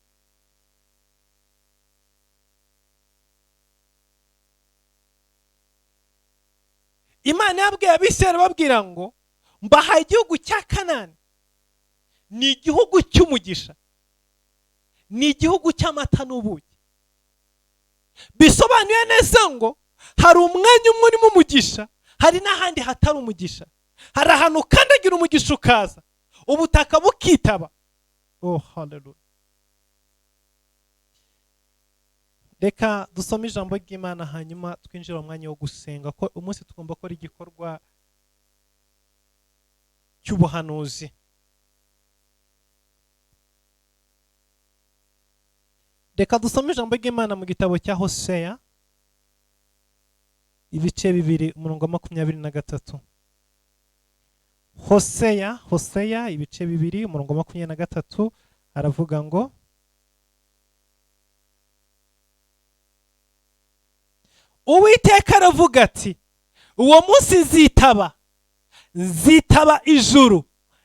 Imana yabwiye Abisirayeli babwira ngo mbahaye igihugu cya Kanani, ni igihugu cy'umugisha, ni igihugu cy'amata n'ubuki. Bisobanuye neza ngo hari umwanya umwe urimo umugisha, hari n'ahandi hatari umugisha. Hari ahantu ukandagira umugisha ukaza, ubutaka bukitaba. Oh, haleluya. Reka dusome ijambo ry'Imana hanyuma twinjire mu mwanya wo gusenga, ko umunsi tugomba gukora igikorwa cy'ubuhanuzi. Reka dusome ijambo ry'Imana mu gitabo cya Hoseya ibice 2 umurongo wa 23. Hoseya ibice 2 umurongo wa 23 aravuga ngo Uwiteka aravuga ati uwo munsi nzitaba ijuru,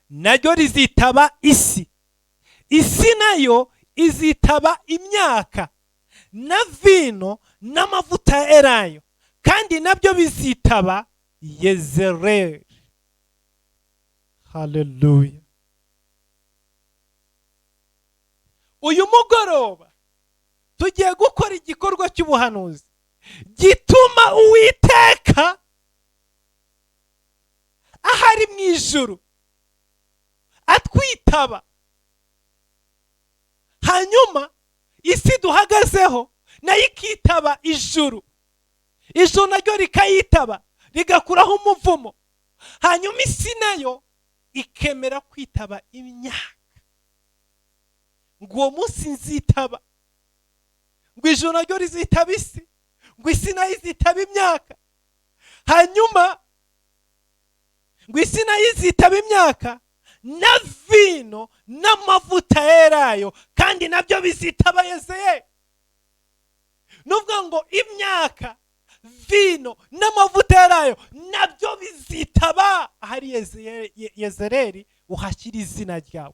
naryo rizitaba isi, isi nayo izitaba imyaka na vino n'amavuta ya elayo, kandi nabyo bizitaba Yezereli. Haleluya. Uyu mugoroba tugiye gukora igikorwa cy'ubuhanuzi gituma Uwiteka ahari mu ijuru atwitaba, hanyuma isi duhagazeho nayo ikitaba ijuru, ijuru naryo rikayitaba rigakuraho umuvumo, hanyuma isi nayo ikemera kwitaba imyaka. Ngo uwo munsi nzitaba, ngo ijuru naryo rizitaba isi, ngo isi nayo izitaba imyaka, hanyuma ngo isi nayo izitaba imyaka na vino n'amavuta yerayo, kandi nabyo bizitaba Yezereli. Nuvuga ngo imyaka, vino n'amavuta yerayo nabyo bizitaba ahari Yezereli, uhashyira izina ryawe,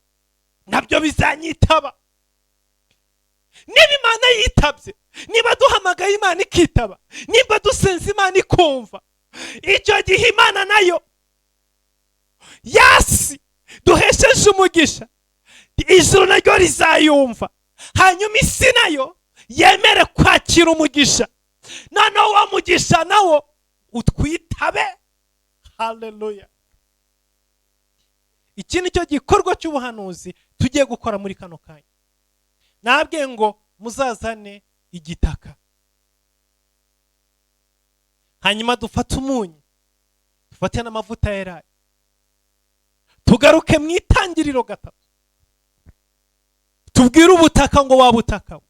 nabyo bizanyitaba. Niba Imana yitabye, niba duhamagaye Imana ikitaba, niba dusenze Imana ikumva, icyo gihe Imana nayo yasi duhesheje umugisha, ijuru naryo rizayumva, hanyuma isi nayo yemere kwakira umugisha, noneho wa mugisha nawo utwitabe. Haleluya. Iki nicyo gikorwa cy'ubuhanuzi tugiye gukora muri kano kanya. Nabwiye ngo muzazane igitaka, hanyuma dufate umunyu, dufate n'amavuta ya elayo, Tugaruke mu Itangiriro 3, tubwire ubutaka ngo wa butaka we,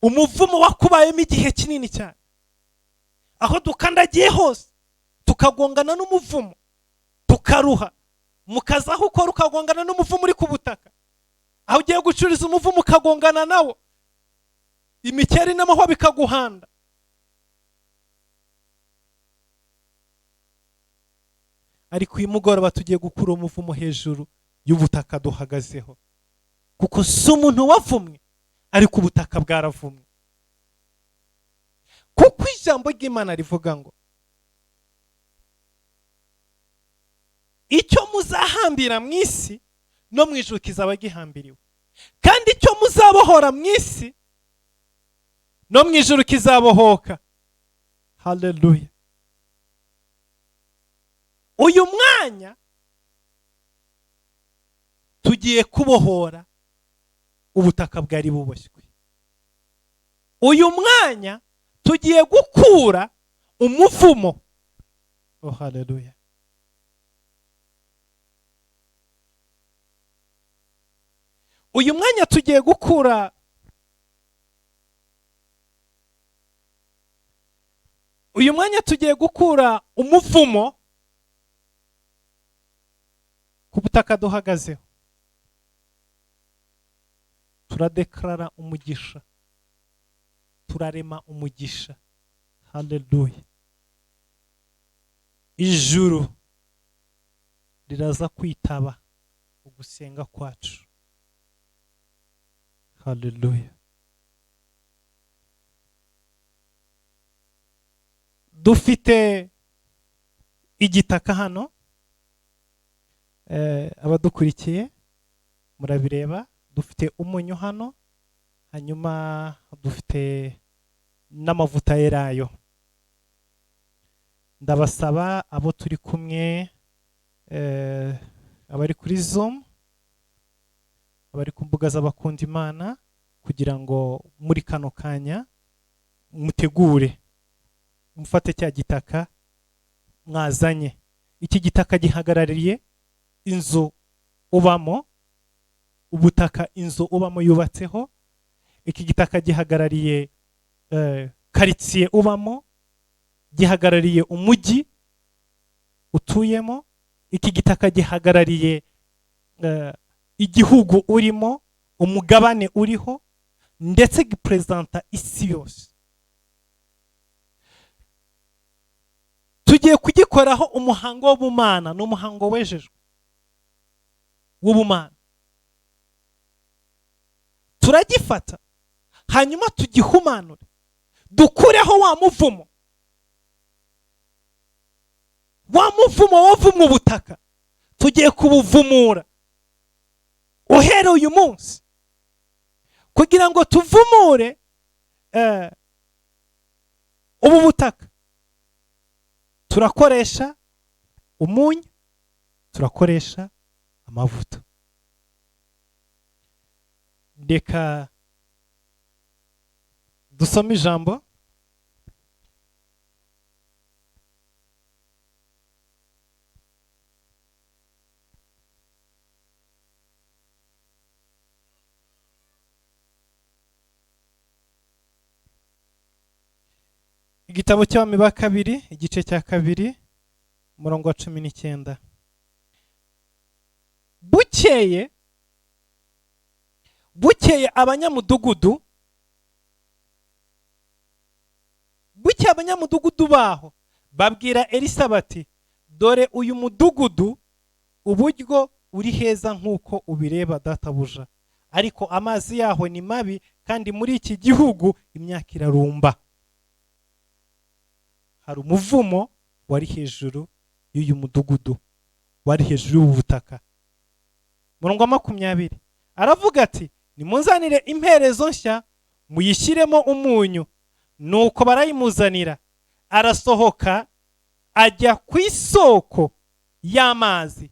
umuvumo wakubayemo igihe kinini cyane, aho dukandagiye hose tukagongana n'umuvumo, tukaruha mu kazi aho ukora ukagongana n'umuvumo uri ku butaka, aho ugiye gucururiza umuvumo ukagongana nawo, imikeri n'amahwa bikaguhanda. Ariko uyu mugoroba tugiye gukura umuvumo hejuru y'ubutaka duhagazeho, kuko si umuntu wavumwe, ariko ubutaka bwaravumwe. Kuko ijambo ry'Imana rivuga ngo icyo muzahambira mu isi no mu ijuru kizaba gihambiriwe, kandi icyo muzabohora mu isi no mu ijuru kizabohoka. Haleluya. Uyu mwanya tugiye kubohora ubutaka bwari buboshywe. Uyu mwanya tugiye gukura umuvumo. Oh, haleluya. Uyu mwanya tugiye gukura umuvumo ku butaka duhagazeho. Turadeklara umugisha, turarema umugisha. Haleluya. Ijuru riraza kwitaba ugusenga kwacu. Haleluya. Dufite igitaka hano, abadukurikiye murabireba, dufite umunyu hano, hanyuma dufite n'amavuta y'elayo. Ndabasaba abo turi kumwe, abari kuri Zoom, abari ku mbuga z'abakunda Imana, kugira ngo muri kano kanya mutegure, mufate cya gitaka mwazanye. Iki gitaka gihagarariye inzu ubamo, ubutaka inzu ubamo yubatseho. Iki gitaka gihagarariye karitsiye ubamo, gihagarariye umujyi utuyemo. Iki gitaka gihagarariye igihugu urimo, umugabane uriho, ndetse gipresenta isi yose. Tugiye kugikoraho umuhango w'ubumana, ni umuhango wejejwe w'ubumana. Turagifata hanyuma tugihumanure, dukureho wa muvumo, wa muvumo wavumwe ubutaka, tugiye kubuvumura uhereye uyu munsi, kugira ngo tuvumure ubu butaka. Turakoresha umunyu, turakoresha amavuta. Reka dusome ijambo. Igitabo cy'Abami ba kabiri, igice cya 2, umurongo wa 19. Bukeye abanyamudugudu, bukeye abanyamudugudu baho babwira Elisa bati, dore uyu mudugudu uburyo uri heza nk'uko ubireba databuja, ariko amazi yaho ni mabi, kandi muri iki gihugu imyaka irarumba. Hari umuvumo wari hejuru y'uyu mudugudu, wari hejuru y'ubu butaka. Murongo wa 20 aravuga ati, nimunzanire imperezo nshya muyishyiremo umunyu. Nuko barayimuzanira. Arasohoka ajya ku isoko y'amazi,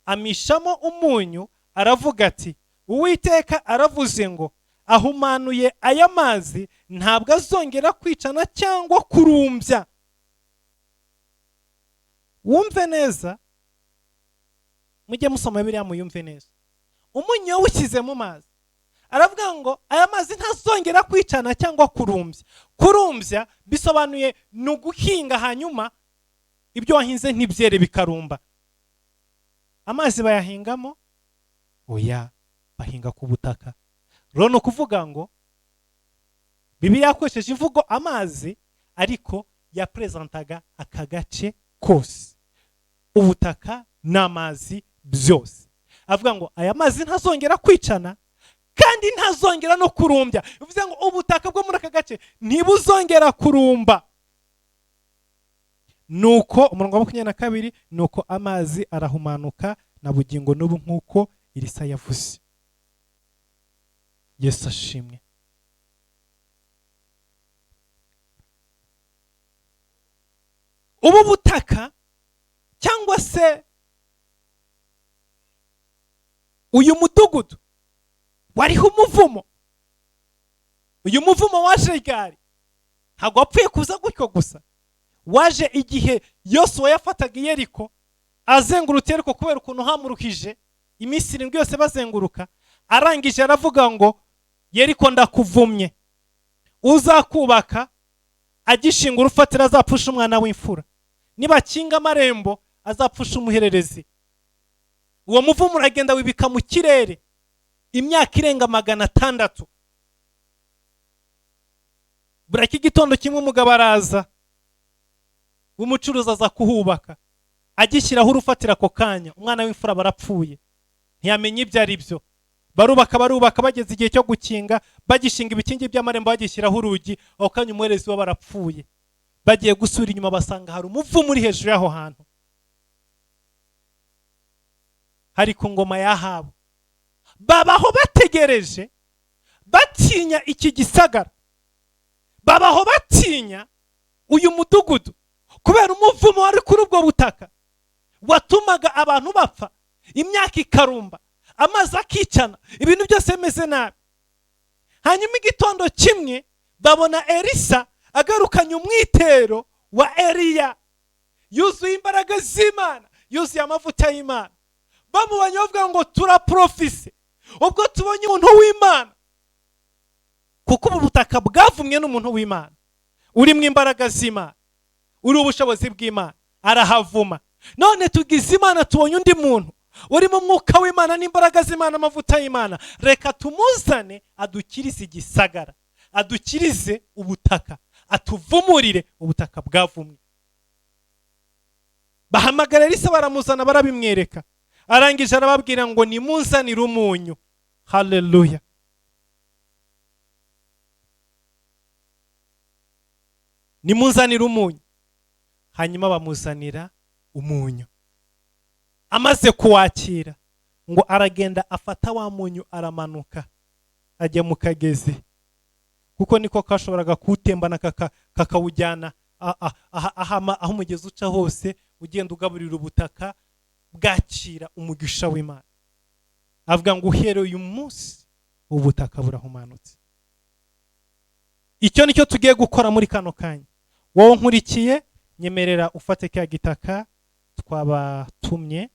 amishamo umunyu, aravuga ati, Uwiteka aravuze ngo ahumanuye aya mazi, ntabwo azongera kwicana cyangwa kurumbya. Wumve neza, mujye musoma biriya muyumve neza. Umunyu yawushyize mu mazi, aravuga ngo aya mazi ntazongera kwicana cyangwa kurumbya. Kurumbya bisobanuye ni uguhinga, hanyuma ibyo wahinze ntibyere, bikarumba. Amazi bayahingamo? Oya, bahinga ku butaka. Rero ni ukuvuga ngo Bibiliya yakoresheje imvugo amazi, ariko yarepresentaga aka gace kose, ubutaka n'amazi byose. Avuga ngo aya mazi ntazongera kwicana kandi ntazongera no kurumbya. Bivuze ngo ubutaka bwo muri aka gace ntibuzongera kurumba. Nuko umurongo wa 22, nuko amazi arahumanuka na bugingo n'ubu, nk'uko Elisa yavuze. Yesu ashimwe. Ubu butaka cyangwa se uyu mudugudu wariho umuvumo. Uyu muvumo waje ryari? Ntabwo wapfuye kuza gutyo gusa. Waje igihe Yosuwa yafataga Yeriko, azengurutse Yeriko kubera ukuntu hamuruhije iminsi 7 yose bazenguruka. Arangije aravuga ngo Yeriko ndakuvumye, uzakubaka agishinga urufatiro azapfusha umwana w'imfura, nibakinga amarembo azapfusha umuhererezi. Uwo muvumo uragenda wibika mu kirere imyaka irenga 600. Buracya igitondo kimwe umugabo araza w'umucuruzi, aza kuhubaka, agishyiraho urufatiro ako kanya umwana w'imfura barapfuye, ntiyamenya ibyo ari byo. Barubaka, barubaka, bageze igihe cyo gukinga, bagishinga ibikingi by'amarembo, bagishyiraho urugi, ako kanya umuherezi we barapfuye. Bagiye gusubira inyuma basanga hari umuvumo uri hejuru y'aho hantu, hari ku ngoma ya Ahabu. Babaho bategereje, batinya iki gisagara, babaho batinya uyu mudugudu kubera umuvumo wari kuri ubwo butaka watumaga abantu bapfa, imyaka ikarumba, amazi akicana, ibintu byose bimeze nabi. Hanyuma igitondo kimwe babona Elisa agarukanye umwitero wa Eliya, yuzuye imbaraga z'Imana, yuzuye amavuta y'Imana. Bamubonye bavuga ngo turaprofise ubwo tubonye umuntu w'Imana, kuko ubu butaka bwavumwe n'umuntu w'Imana uri mu imbaraga z'Imana, uri ubushobozi bw'Imana, arahavuma. None tugize Imana tubonye undi muntu uri mu mwuka w'Imana n'imbaraga z'Imana, amavuta y'Imana, reka tumuzane adukirize igisagara, adukirize ubutaka, atuvumurire ubutaka bwavumwe. Bahamagara Elisa baramuzana, barabimwereka. Arangije arababwira ngo nimunzanire umunyu. Haleluya. Nimunzanire umunyu. Hanyuma bamuzanira umunyu. Amaze kuwakira ngo aragenda afata wa munyu, aramanuka ajya mu kagezi, kuko niko kashoboraga kuwutembana kakawujyana aho umugezi uca hose, ugenda ugaburira ubutaka bwakira umugisha w'Imana. Avuga ngo uhereye uyu munsi ubutaka burahumanutse. Icyo nicyo tugiye gukora muri kano kanya. Wowe nkurikiye, nyemerera ufate ka gitaka twabatumye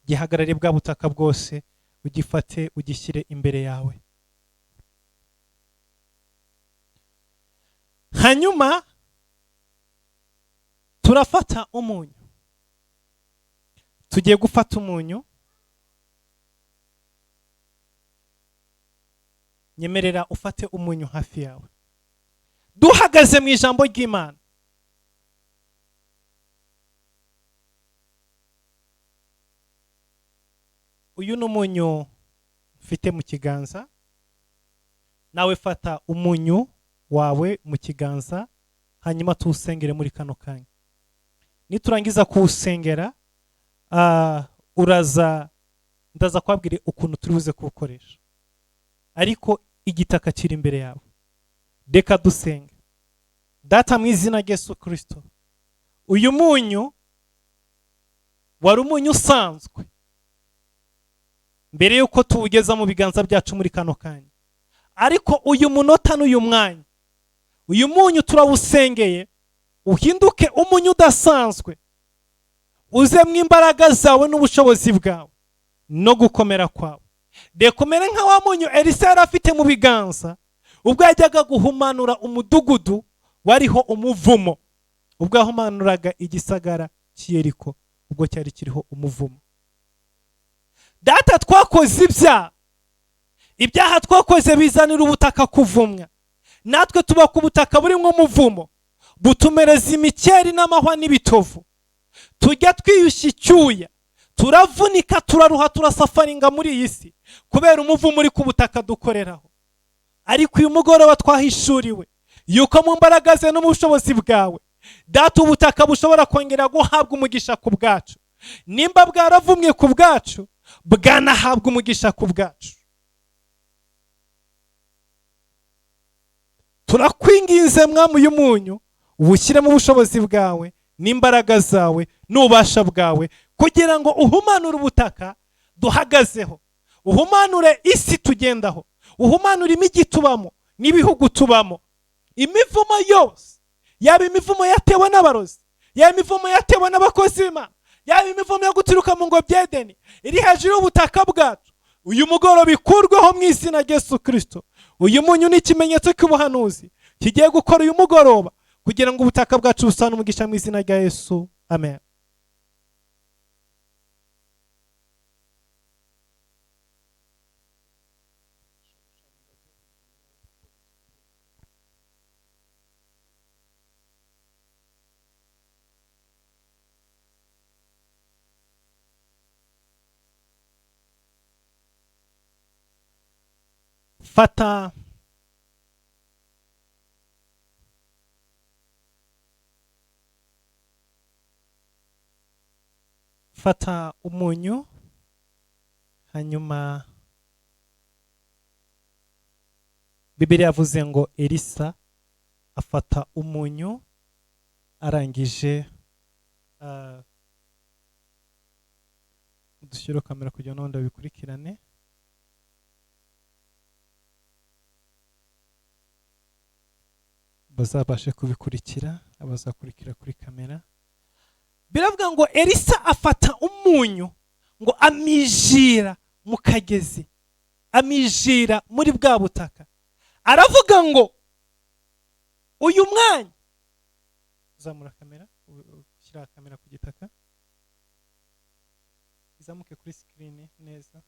gihagarare bwa butaka bwose, ugifate ugishyire imbere yawe. Hanyuma turafata umunyu. Tugiye gufata umunyu. Nyemerera ufate umunyu hafi yawe. Duhagaze mu ijambo ry'Imana. Uyu ni umunyu mfite mu kiganza. Nawe fata umunyu wawe mu kiganza, hanyuma tuwusengere muri kano kanya. Niturangiza kuwusengera, uraza, ndaza kubabwira ukuntu turi buze kuwukoresha, ariko igitaka kiri imbere yawe. Reka dusenge. Data, mu izina rya Yesu Kristo, uyu munyu wari umunyu usanzwe mbere yuko tuwugeza mu biganza byacu muri kano kanya, ariko uyu munota n'uyu mwanya, uyu munyu turawusengeye uhinduke umunyu udasanzwe. Uze mu imbaraga zawe n'ubushobozi bwawe no gukomera kwawe. Reka umere nka wa munyu Elisa yari afite mu biganza ubwo yajyaga guhumanura umudugudu wariho umuvumo, ubwo yahumanuraga igisagara cy'i Yeriko ubwo cyari kiriho umuvumo. Data, twakoze ibyaha, ibyaha twakoze bizanira ubutaka kuvumwa, natwe tuba ku butaka burimo umuvumo, butumereza imikeri n'amahwa n'ibitovu, tujya twiyushya icyuya, turavunika, turaruha, turasafaringa muri iyi si kubera umuvumo uri ku butaka dukoreraho. Ariko uyu mugoroba twahishuriwe yuko mu mbaraga ze no mu bushobozi bwawe, Data, ubutaka bushobora kongera guhabwa umugisha ku bwacu. Nimba bwaravumwe ku bwacu, bwanahabwa umugisha ku bwacu. Turakwinginze Mwami, uyu munyu uwushyiremo ubushobozi bwawe n'imbaraga zawe n'ububasha bwawe, kugira ngo uhumanure ubutaka duhagazeho, uhumanure isi tugendaho, uhumanure imijyi tubamo n'ibihugu tubamo. Imivumo yose, yaba imivumo yatewe n'abarozi, yaba imivumo yatewe n'abakozi b'Imana, yaba imivumo yo guturuka mu ngobyi y'Edeni iri hejuru y'ubutaka bwacu, uyu mugoroba ikurweho mu izina rya Yesu Kirisito. Uyu munyu ni ikimenyetso cy'ubuhanuzi kigiye gukora uyu mugoroba kugira ngo ubutaka bwacu busane umugisha mu izina rya Yesu, amen. Fata umunyu, hanyuma Bibiliya yavuze ngo Elisa afata umunyu, arangije dushyire kamera kugira ngo n'ubundi babikurikirane. Bazabashe kubikurikira, abazakurikira kuri kamera. Biravuga ngo Elisa afata umunyu ngo amijira mu kagezi, amijira muri bwa butaka, aravuga ngo uyu mwanya, zamura kamera, ushyira kamera ku gitaka, izamuke kuri sikirini neza.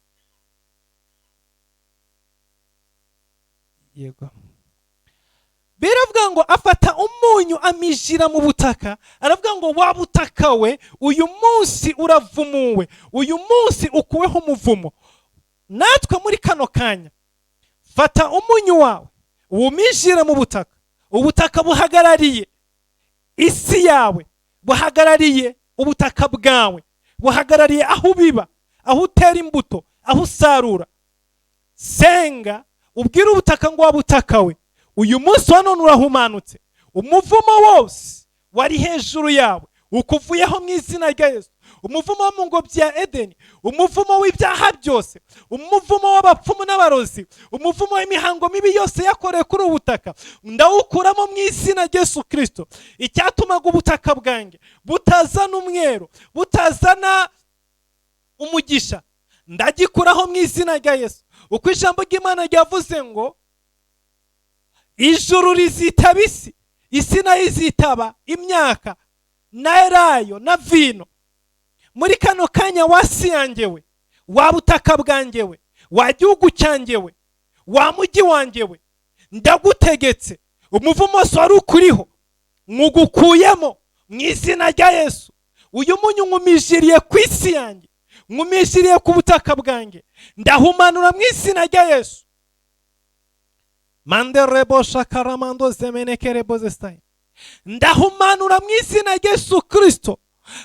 Yego. Biravuga ngo afata umunyu amijira mu butaka, aravuga ngo wa butaka we, uyu munsi uravumuwe, uyu munsi ukuweho umuvumo. Natwe muri kano kanya, fata umunyu wawe wumijire mu butaka. Ubutaka buhagarariye isi yawe, buhagarariye ubutaka bwawe, buhagarariye aho ubiba, aho utera imbuto, aho usarura. Senga ubwire ubutaka ngo wa butaka we, uyu munsi wa none urahumanutse, umuvumo wose wari hejuru yawe ukuvuyeho mu izina rya Yesu. Umuvumo wo mu ngobyi ya Edeni, umuvumo w'ibyaha byose, umuvumo w'abapfumu n'abarozi, umuvumo w'imihango mibi yose yakorewe kuri ubu butaka, ndawukuramo mu izina rya Yesu Kirisito. Icyatumaga ubutaka bwanjye butazana umweru, butazana umugisha, ndagikuraho mu izina rya Yesu. Uko ijambo ry'Imana ryavuze ngo ijuru rizitaba isi, isi nayo izitaba imyaka na elayo na vino. Muri kano kanya wasi yanjye we, wa butaka bwanjye we, wa gihugu cyanjye we, wa mujyi wanjye we, ndagutegetse umuvumo wose wari ukuriho nkugukuyemo mu izina rya Yesu. Uyu munyu nkumijiriye ku isi yanjye, nkumijiriye ku butaka bwanjye, ndahumanura mu izina rya Yesu. Manderebo shakaramando zemenekerebo zesitayi, ndahumanura mu izina rya Yesu Kirisito.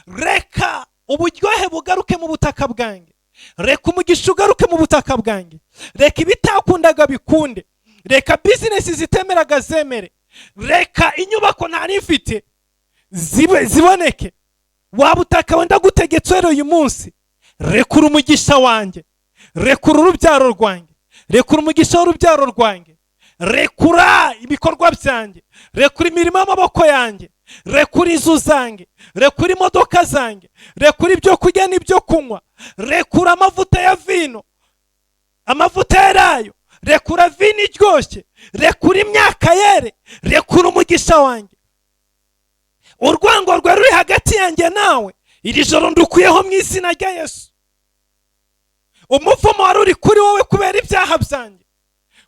Reka uburyohe bugaruke mu butaka bwanjye, reka umugisha ugaruke mu butaka bwanjye, reka ibitakundaga bikunde, reka bizinesi zitemeraga zemere, reka inyubako ntari mfite ziboneke. Wa butaka wenda gutegetse rero uyu munsi, rekura umugisha wanjye, rekura urubyaro rwanjye, rekura umugisha w'urubyaro rwanjye, Rekura ibikorwa byanjye, rekura imirimo y'amaboko yanjye, rekura inzu zanjye, rekura imodoka zanjye, rekura ibyo kurya n'ibyo kunywa, rekura amavuta ya vino, amavuta yerayo, rekura vino iryoshye, rekura imyaka yere, rekura umugisha wanjye. Urwango rwe ruri hagati yanjye nawe iri joro ndukuyeho mu izina rya Yesu. Umuvumo wari uri kuri wowe kubera ibyaha byanjye,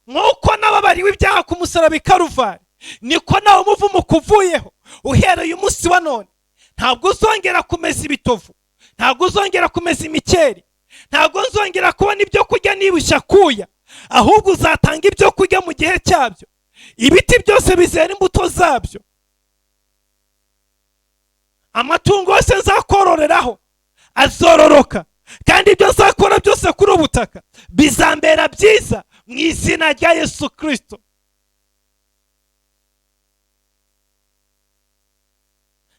nk'uko nababariwe ibyaha ku musaraba i Karuvari, niko nawe umuvumo ukuvuyeho. Uhereye umunsi wa none ntabwo uzongera kumeza ibitovu, ntabwo uzongera kumeza imikeri, ntabwo nzongera kubona ibyo kurya nibushya kuya, ahubwo uzatanga ibyo kurya mu gihe cyabyo. Ibiti byose bizera imbuto zabyo. Amatungo yose nzakororeraho azororoka, kandi ibyo nzakora byose kuri ubu butaka bizambera byiza mu izina rya Yesu Kristo.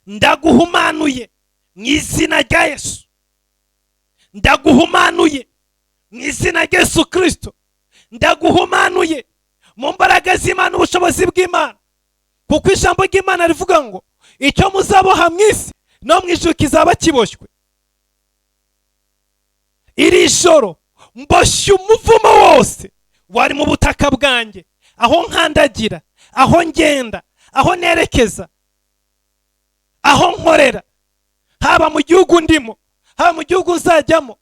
Ndaguhumanuye mu izina rya Yesu, ndaguhumanuye mu izina rya Yesu Kristo, ndaguhumanuye mu mbaraga z'Imana, ubushobozi bw'Imana, kuko ijambo ry'Imana rivuga ngo icyo muzaboha mu isi no mu ijuru kizaba kiboshywe. Iri joro mboshye umuvumo wose wari mu butaka bwanjye, aho nkandagira, aho ngenda, aho nerekeza, aho nkorera, haba mu gihugu ndimo, haba mu gihugu nzajyamo,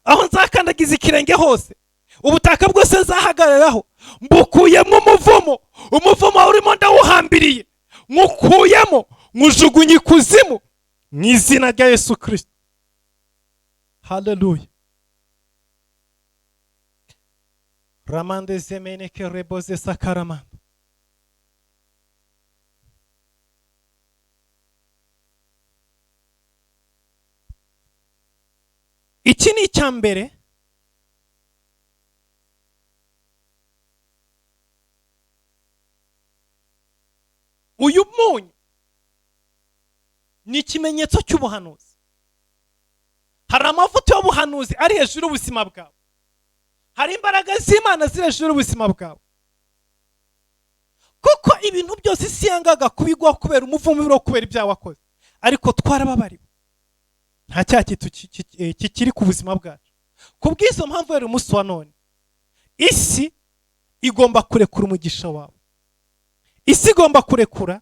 aho nzakandagiza ikirenge hose, ubutaka bwose nzahagararaho, mbukuyemo umuvumo. Umuvumo urimo ndawuhambiriye, nkukuyemo, nkujugunye ikuzimu mu izina rya Yesu Kristo. Haleluya. Ramande zemeneke reboze sakaramando. Iki ni icya mbere. Uyu munyu ni ikimenyetso cy'ubuhanuzi. Hari amavuta y'ubuhanuzi ari hejuru y'ubuzima bwawe, hari imbaraga z'Imana ziri hejuru y'ubuzima bwawe, kuko ibintu byose isi yangaga kubigwaho kubera umuvumo wo kubera ibyaha wakoze, ariko twarababariwe, nta cyaha kikiri ku buzima bwacu. Ku bw'izo mpamvu rero umunsi wa none isi igomba kurekura umugisha wawe, isi igomba kurekura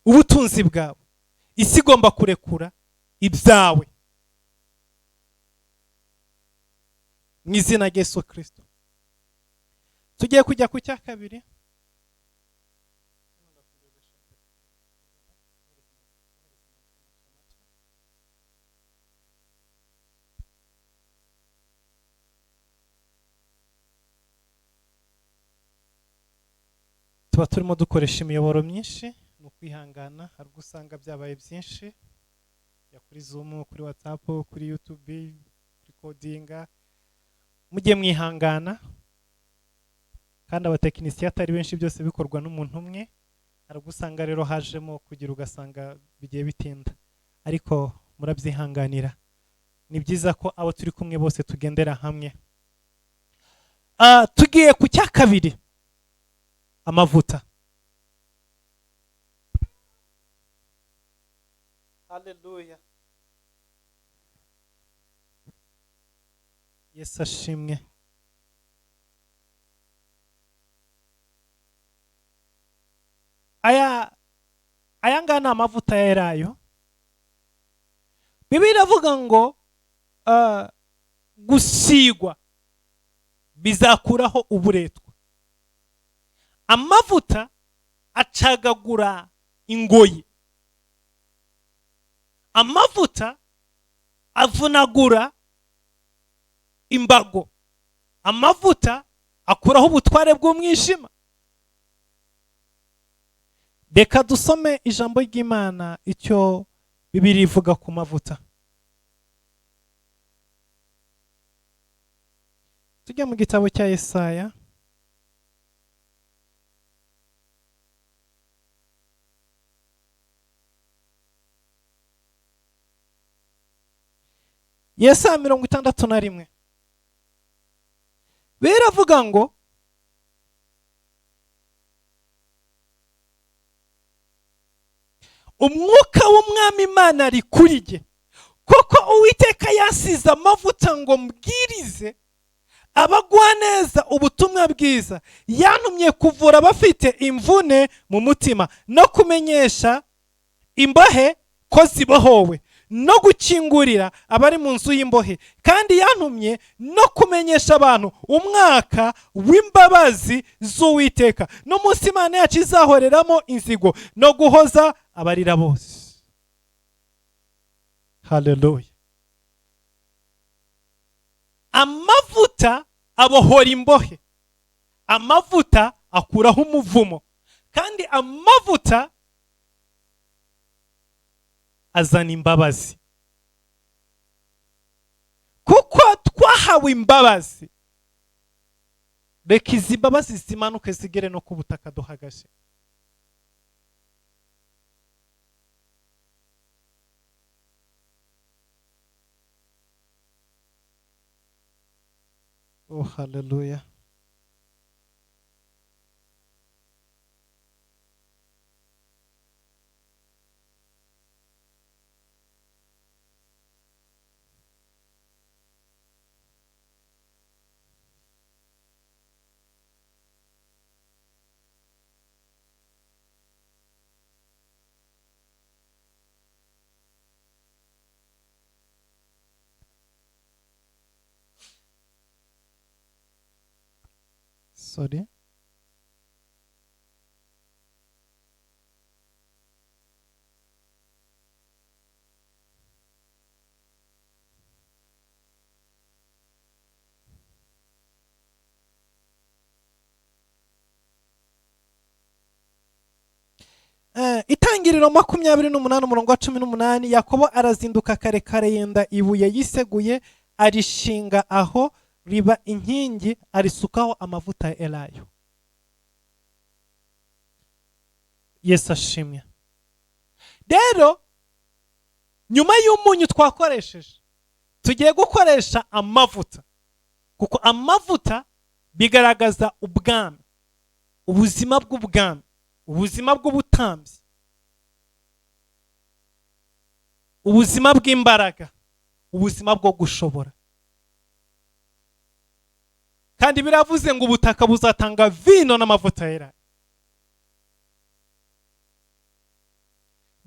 ubutunzi bwawe, isi igomba kurekura ibyawe mu izina rya Yesu Kristo. Tugiye kujya ku cya kabiri. Tuba turimo dukoresha imiyoboro myinshi, ni ukwihangana, hari ubwo usanga byabaye byinshi, ya kuri Zoom, kuri WhatsApp, kuri YouTube, kuri codinga, mujye mwihangana. Kandi abatekinisiye atari benshi, byose bikorwa n'umuntu umwe, hari ubwo usanga rero hajemo kugira ugasanga bigiye bitinda, ariko murabyihanganira. Ni byiza ko abo turi kumwe bose tugendera hamwe. Tugiye ku cya kabiri, amavuta. Haleluya. Yesu ashimwe. Aya ngaya ni amavuta ya elayo. Bibiliya iravuga ngo gusigwa bizakuraho uburetwa. Amavuta acagagura ingoyi, amavuta avunagura imbago, amavuta akuraho ubutware bw'umwijima. Reka dusome ijambo ry'Imana icyo Bibiliya ivuga ku mavuta. Tujya mu gitabo cya Yesaya. Yesaya 61. Biravuga ngo Umwuka w'Umwami Imana ari kuri jye, kuko Uwiteka yasize amavuta ngo mbwirize abagwaneza ubutumwa bwiza, yantumye kuvura abafite imvune mu mutima, no kumenyesha imbohe ko zibohowe, no gukingurira abari mu nzu y'imbohe, kandi yantumye no kumenyesha abantu umwaka w'imbabazi z'Uwiteka, n'umunsi Imana yacu izahoreramo inzigo, no guhoza abarira bose. Haleluya. Amavuta abohora imbohe, amavuta akuraho umuvumo, kandi amavuta azana imbabazi. Kuko twahawe imbabazi, reka izi mbabazi zimanuke zigere no ku butaka duhagaze. Oh, hallelujah. Sorry. Itangiriro 28 umurongo wa 18, Yakobo arazinduka kare kare, yenda ibuye yiseguye, arishinga aho riba inkingi, arisukaho amavuta ya elayo. Yesu ashimwe. Rero nyuma y'umunyu twakoresheje, tugiye gukoresha amavuta, kuko amavuta bigaragaza ubwami, ubuzima bw'ubwami, ubuzima bw'ubutambyi, ubuzima bw'imbaraga, ubuzima bwo gushobora. Kandi biravuze ngo ubutaka buzatanga vino n'amavuta yera.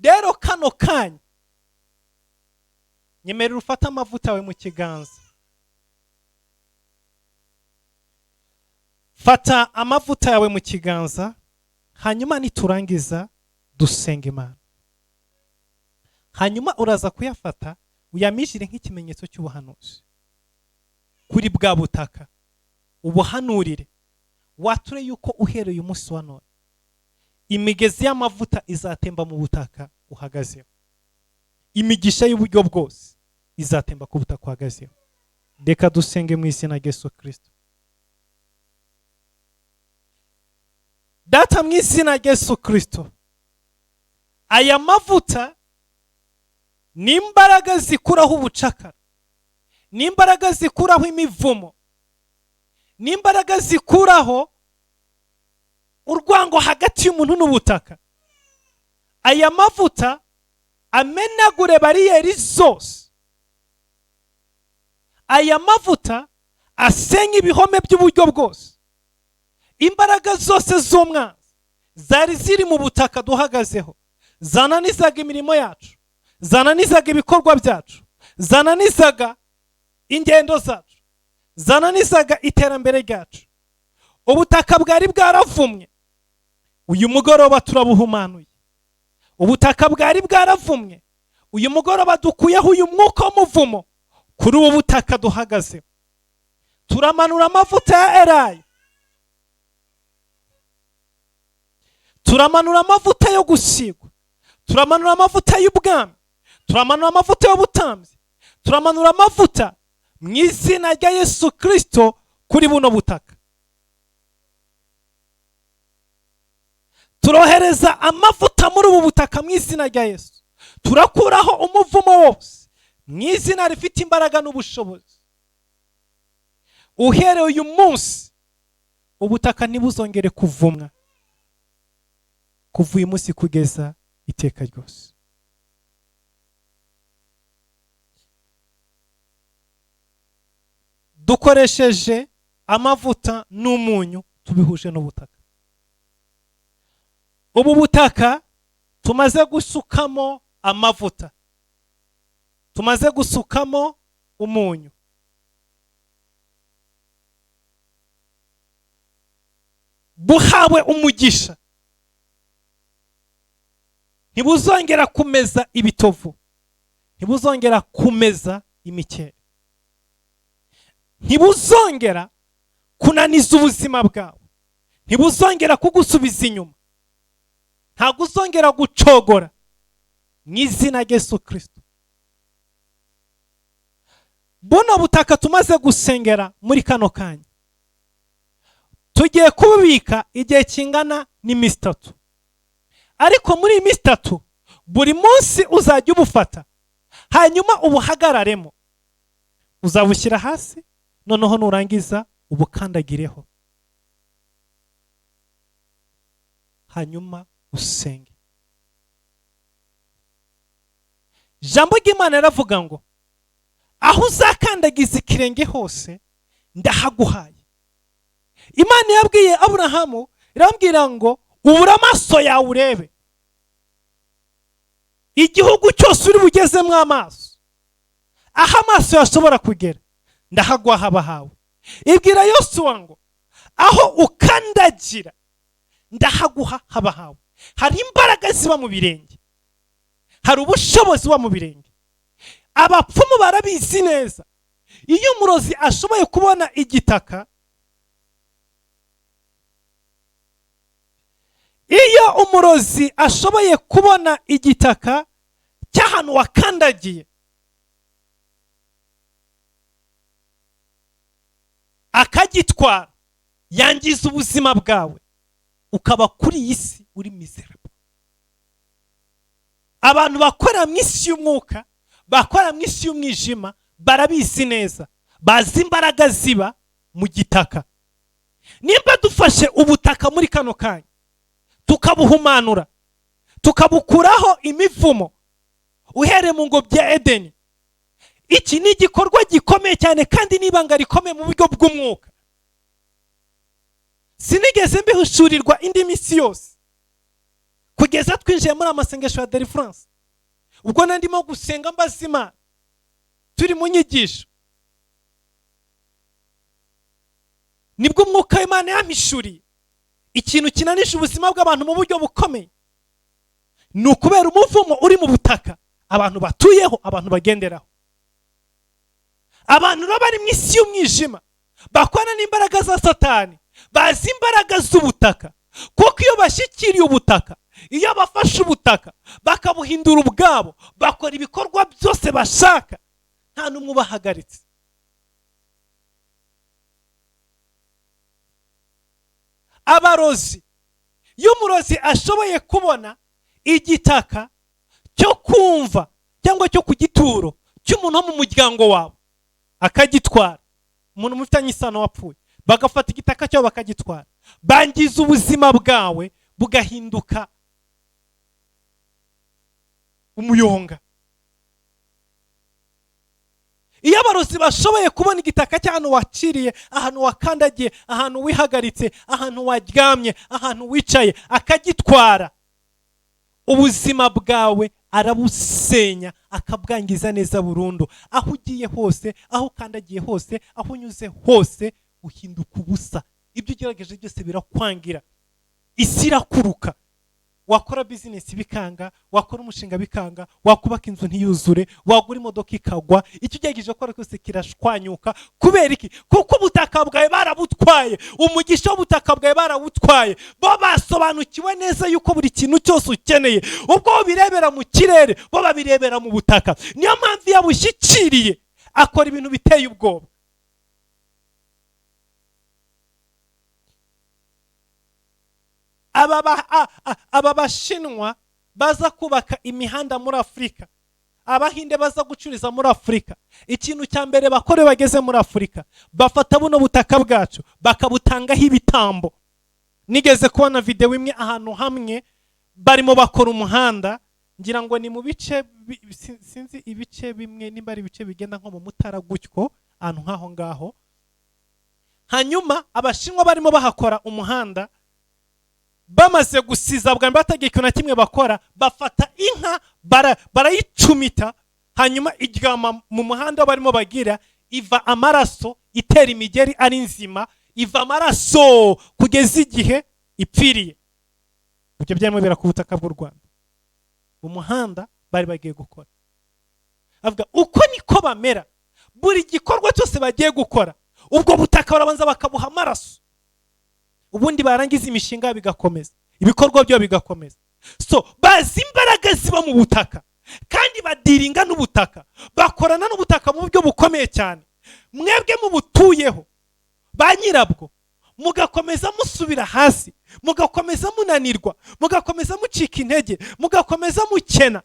Rero kano kanya nyemerera ufate amavuta yawe mu kiganza. Fata amavuta yawe mu kiganza, hanyuma niturangiza dusenga Imana. Hanyuma uraza kuyafata uyamijire nk'ikimenyetso cy'ubuhanuzi kuri bwa butaka, ubuhanurire, wature yuko uhereye umunsi wa none imigezi y'amavuta izatemba mu butaka uhagazeho, imigisha y'uburyo bwose izatemba ku butaka uhagazeho. Reka dusenge mu izina rya Yesu Kristo. Data, mu izina rya Yesu Kristo, aya mavuta ni imbaraga zikuraho ubucakara, ni imbaraga zikuraho imivumo, ni imbaraga zikuraho urwango hagati y'umuntu n'ubutaka. Aya mavuta amenagure bariyeri zose. Aya mavuta asenye ibihome by'uburyo bwose. Imbaraga zose z'umwanzi zari ziri mu butaka duhagazeho, zananizaga imirimo yacu, zananizaga ibikorwa byacu, zananizaga ingendo zacu, zananizaga iterambere ryacu. Ubutaka bwari bwaravumwe, uyu mugoroba turabuhumanuye. Ubutaka bwari bwaravumwe, uyu mugoroba dukuyeho uyu mwuka w'umuvumo kuri ubu butaka duhagazeho. Turamanura amavuta ya elayo, turamanura amavuta yo gusigwa, turamanura amavuta y'ubwami, turamanura amavuta y'ubutambyi, turamanura amavuta mu izina rya Yesu Kristo kuri buno butaka. Turohereza amavuta muri ubu butaka mu izina rya Yesu. Turakuraho umuvumo wose mu izina rifite imbaraga n'ubushobozi. Uhereye uyu munsi ubutaka ntibuzongere kuvumwa, kuva uyu munsi kugeza iteka ryose. Dukoresheje amavuta n'umunyu, tubihuje n'ubutaka. Ubu butaka tumaze gusukamo amavuta, tumaze gusukamo umunyu, buhawe umugisha, ntibuzongera kumeza ibitovu, ntibuzongera kumeza imikeri, ntibuzongera kunaniza ubuzima bwawe, ntibuzongera kugusubiza inyuma, ntabwo uzongera gucogora mu izina rya Yesu Kristo. Buno butaka tumaze gusengera muri kano kanya, tugiye kububika igihe kingana n'iminsi 3. Ariko muri iyi minsi 3 buri munsi uzajya ubufata, hanyuma ubuhagararemo, uzabushyira hasi, noneho nurangiza ubukandagireho, hanyuma usenge. Jambo ry'Imana riravuga ngo aho uzakandagiza ikirenge hose ndahaguhaye. Imana yabwiye Aburahamu, irambwira ngo ubura amaso yawe urebe igihugu cyose uri bugezemo amaso, aho amaso yashobora kugera ndahaguha abahawe. Ibwira Yosuwa ngo aho ukandagira ndahaguha abahawe. Hari imbaraga ziba mu birenge, hari ubushobozi buba mu birenge. Abapfumu barabizi neza. Iyo umurozi ashoboye kubona igitaka, iyo umurozi ashoboye kubona igitaka cy'ahantu wakandagiye, akagitwara, yangiza ubuzima bwawe, ukaba kuri iyi si uri miserable. Abantu bakora mu isi y'umwuka, bakora mu isi y'umwijima, barabizi neza, bazi imbaraga ziba mu gitaka. Nimba dufashe ubutaka muri kano kanya tukabuhumanura, tukabukuraho imivumo uhereye mu ngobyi ya Edeni, iki ni igikorwa gikomeye cyane kandi n'ibanga rikomeye mu buryo bw'umwuka. Sinigeze mbihishurirwa indi minsi yose kugeza twinjiye muri amasengesho ya Deliverance. Ubwo nandimo gusenga mbaza Imana, turi mu nyigisho, nibwo umwuka w'Imana yampishuriye ikintu kinanisha ubuzima bw'abantu mu buryo bukomeye. Ni ukubera umuvumo uri mu butaka abantu batuyeho, abantu bagenderaho. Abantu baba bari mu isi y'umwijima, bakwana n'imbaraga za Satani, bazi imbaraga z'ubutaka, kuko iyo bashyikiriye ubutaka, iyo bafashe ubutaka bakabuhindura ubwabo, bakora ibikorwa byose bashaka, nta n'umwe ubahagaritse. Abarozi, iyo umurozi ashoboye kubona igitaka cyo kumva cyangwa cyo ku gituro cy'umuntu wo mu muryango wawe akagitwara, umuntu mufitanye isano wapfuye, bagafata igitaka cyawe bakagitwara, bangiza ubuzima bwawe bugahinduka umuyonga. Iyo abarozi bashoboye kubona igitaka cy'ahantu wakiriye, ahantu wakandagiye, ahantu wihagaritse, ahantu waryamye, ahantu wicaye, akagitwara, ubuzima bwawe arabusenya, akabwangiza neza burundu. Aho ugiye hose, aho ukandagiye hose, aho unyuze hose, uhinduka ubusa. Ibyo ugerageje byose birakwangira, isi irakuruka. Wakora business bikanga, wakora umushinga bikanga, wakubaka inzu ntiyuzure, wagura imodoka ikagwa, icyo ugerageje gukora cyose kirashwanyuka. Kubera iki? Kuko ubutaka bwawe barabutwaye, umugisha w'ubutaka bwawe barawutwaye. Bo basobanukiwe neza yuko buri kintu cyose ukeneye, ubwo birebera mu kirere, bo babirebera mu butaka. Niyo mpamvu iyo abushyikiriye akora ibintu biteye ubwoba. Aba bashinwa baza kubaka imihanda muri Afurika, abahinde baza gucuriza muri Afurika, ikintu cya mbere bakore bageze muri Afurika, bafata buno butaka bwacu bakabutangaho ibitambo. Nigeze kubona video imwe ahantu hamwe barimo bakora umuhanda, ngira ngo ni mu bice, sinzi ibice bimwe nimba ari ibice bigenda nko mu Mutara gutyo, ahantu nk'aho ngaho. Hanyuma Abashinwa barimo bahakora umuhanda, bamaze gusiza bwa mbere, batagira ikintu na kimwe bakora, bafata inka barayicumita, hanyuma iryama mu muhanda barimo bagira, iva amaraso, itera imigeri ari nzima, iva amaraso kugeza igihe ipfiriye. Ibyo byarimo bibera ku butaka bw'u Rwanda, mu muhanda bari bagiye gukora. Avuga uko niko bamera, buri gikorwa cyose bagiye gukora, ubwo butaka barabanza bakabuha amaraso, ubundi barangiza imishinga bigakomeza, ibikorwa byabo bigakomeza. So bazi imbaraga ziba mu butaka, kandi badealinga n'ubutaka, bakorana n'ubutaka mu buryo bukomeye cyane. Mwebwe mubutuyeho, ba nyirabwo, mugakomeza musubira hasi, mugakomeza munanirwa, mugakomeza mucika intege, mugakomeza mukena,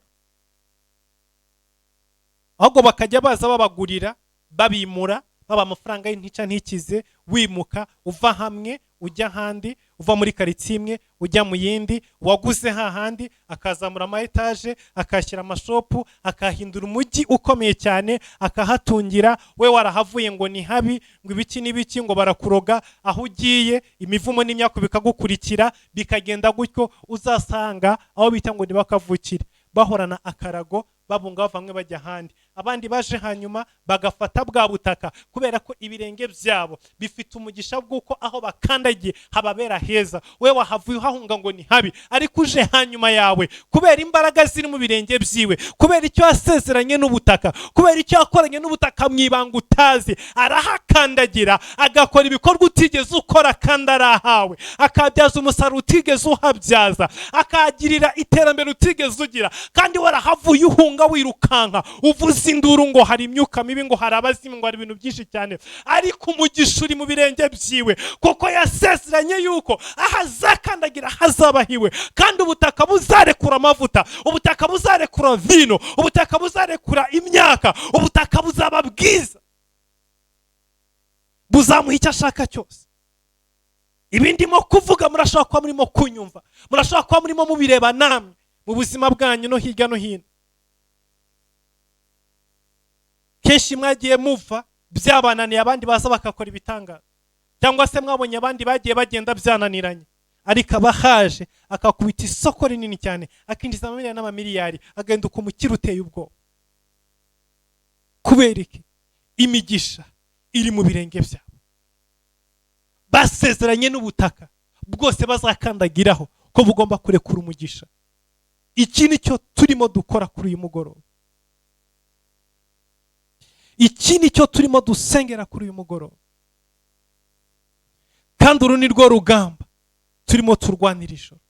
ahubwo bakajya baza babagurira, babimura, baba amafaranga y'intica ntikize, wimuka uva hamwe ujya ahandi, uva muri karitsiye imwe ujya mu yindi. Waguze hahandi akazamura ama etaje, akashyira amashop, akahindura umujyi ukomeye cyane, akahatungira. We warahavuye ngo ni habi, ngo ibiki n'ibiki, ngo barakuroga aho ugiye, imivumo n'imyaku bikagukurikira, bikagenda gutyo. Uzasanga aho bita ngo ntibakavukire bahorana akarago, babunga bava hamwe bajya ahandi. Abandi baje hanyuma bagafata bwa butaka, kubera ko ibirenge byabo bifite umugisha bw'uko aho bakandagiye hababera heza. We wahavuye uhahunga ngo ni habi, ariko uje hanyuma yawe, kubera imbaraga ziri mu birenge byiwe, kubera icyo yasezeranye n'ubutaka, kubera icyo yakoranye n'ubutaka mu ibanga utazi, arahakandagira agakora ibikorwa utigeze ukora kandi arahawe, akabyaza umusaruro utigeze uhabyaza, akahagirira iterambere utigeze ugira, kandi warahavuye uhunga, wirukanka, uvuza induru ngo hari imyuka mibi, ngo hari abazimu, ngo hari ibintu byinshi cyane. Ariko umugisha uri mu birenge byiwe, kuko yasezeranye yuko aho azakandagira hazaba hiwe, kandi ubutaka buzarekura amavuta, ubutaka buzarekura vino, ubutaka buzarekura imyaka, ubutaka buzaba bwiza, buzamuha icyo ashaka cyose. Ibi ndimo kuvuga murashobora kuba murimo kunyumva, murashobora kuba murimo mubireba namwe mu buzima bwanyu no hirya no hino. Kenshi mwagiye muva byabananiye, abandi baza bagakora ibitangaza, cyangwa se mwabonye abandi bagiye bagenda byananiranye, ariko aba haje akakubita isoko rinini cyane, akinjiza amamiliyari n'amamiliyari, agahinduka umukire uteye ubwoba. Kubera iki? Imigisha iri mu birenge byabo. Basezeranye n'ubutaka bwose bazakandagiraho ko bugomba kurekura umugisha. Iki ni cyo turimo dukora kuri uyu mugoroba, iki ni cyo turimo dusengera kuri uyu mugoroba, kandi uru ni rwo rugamba turimo turwanira ijoro.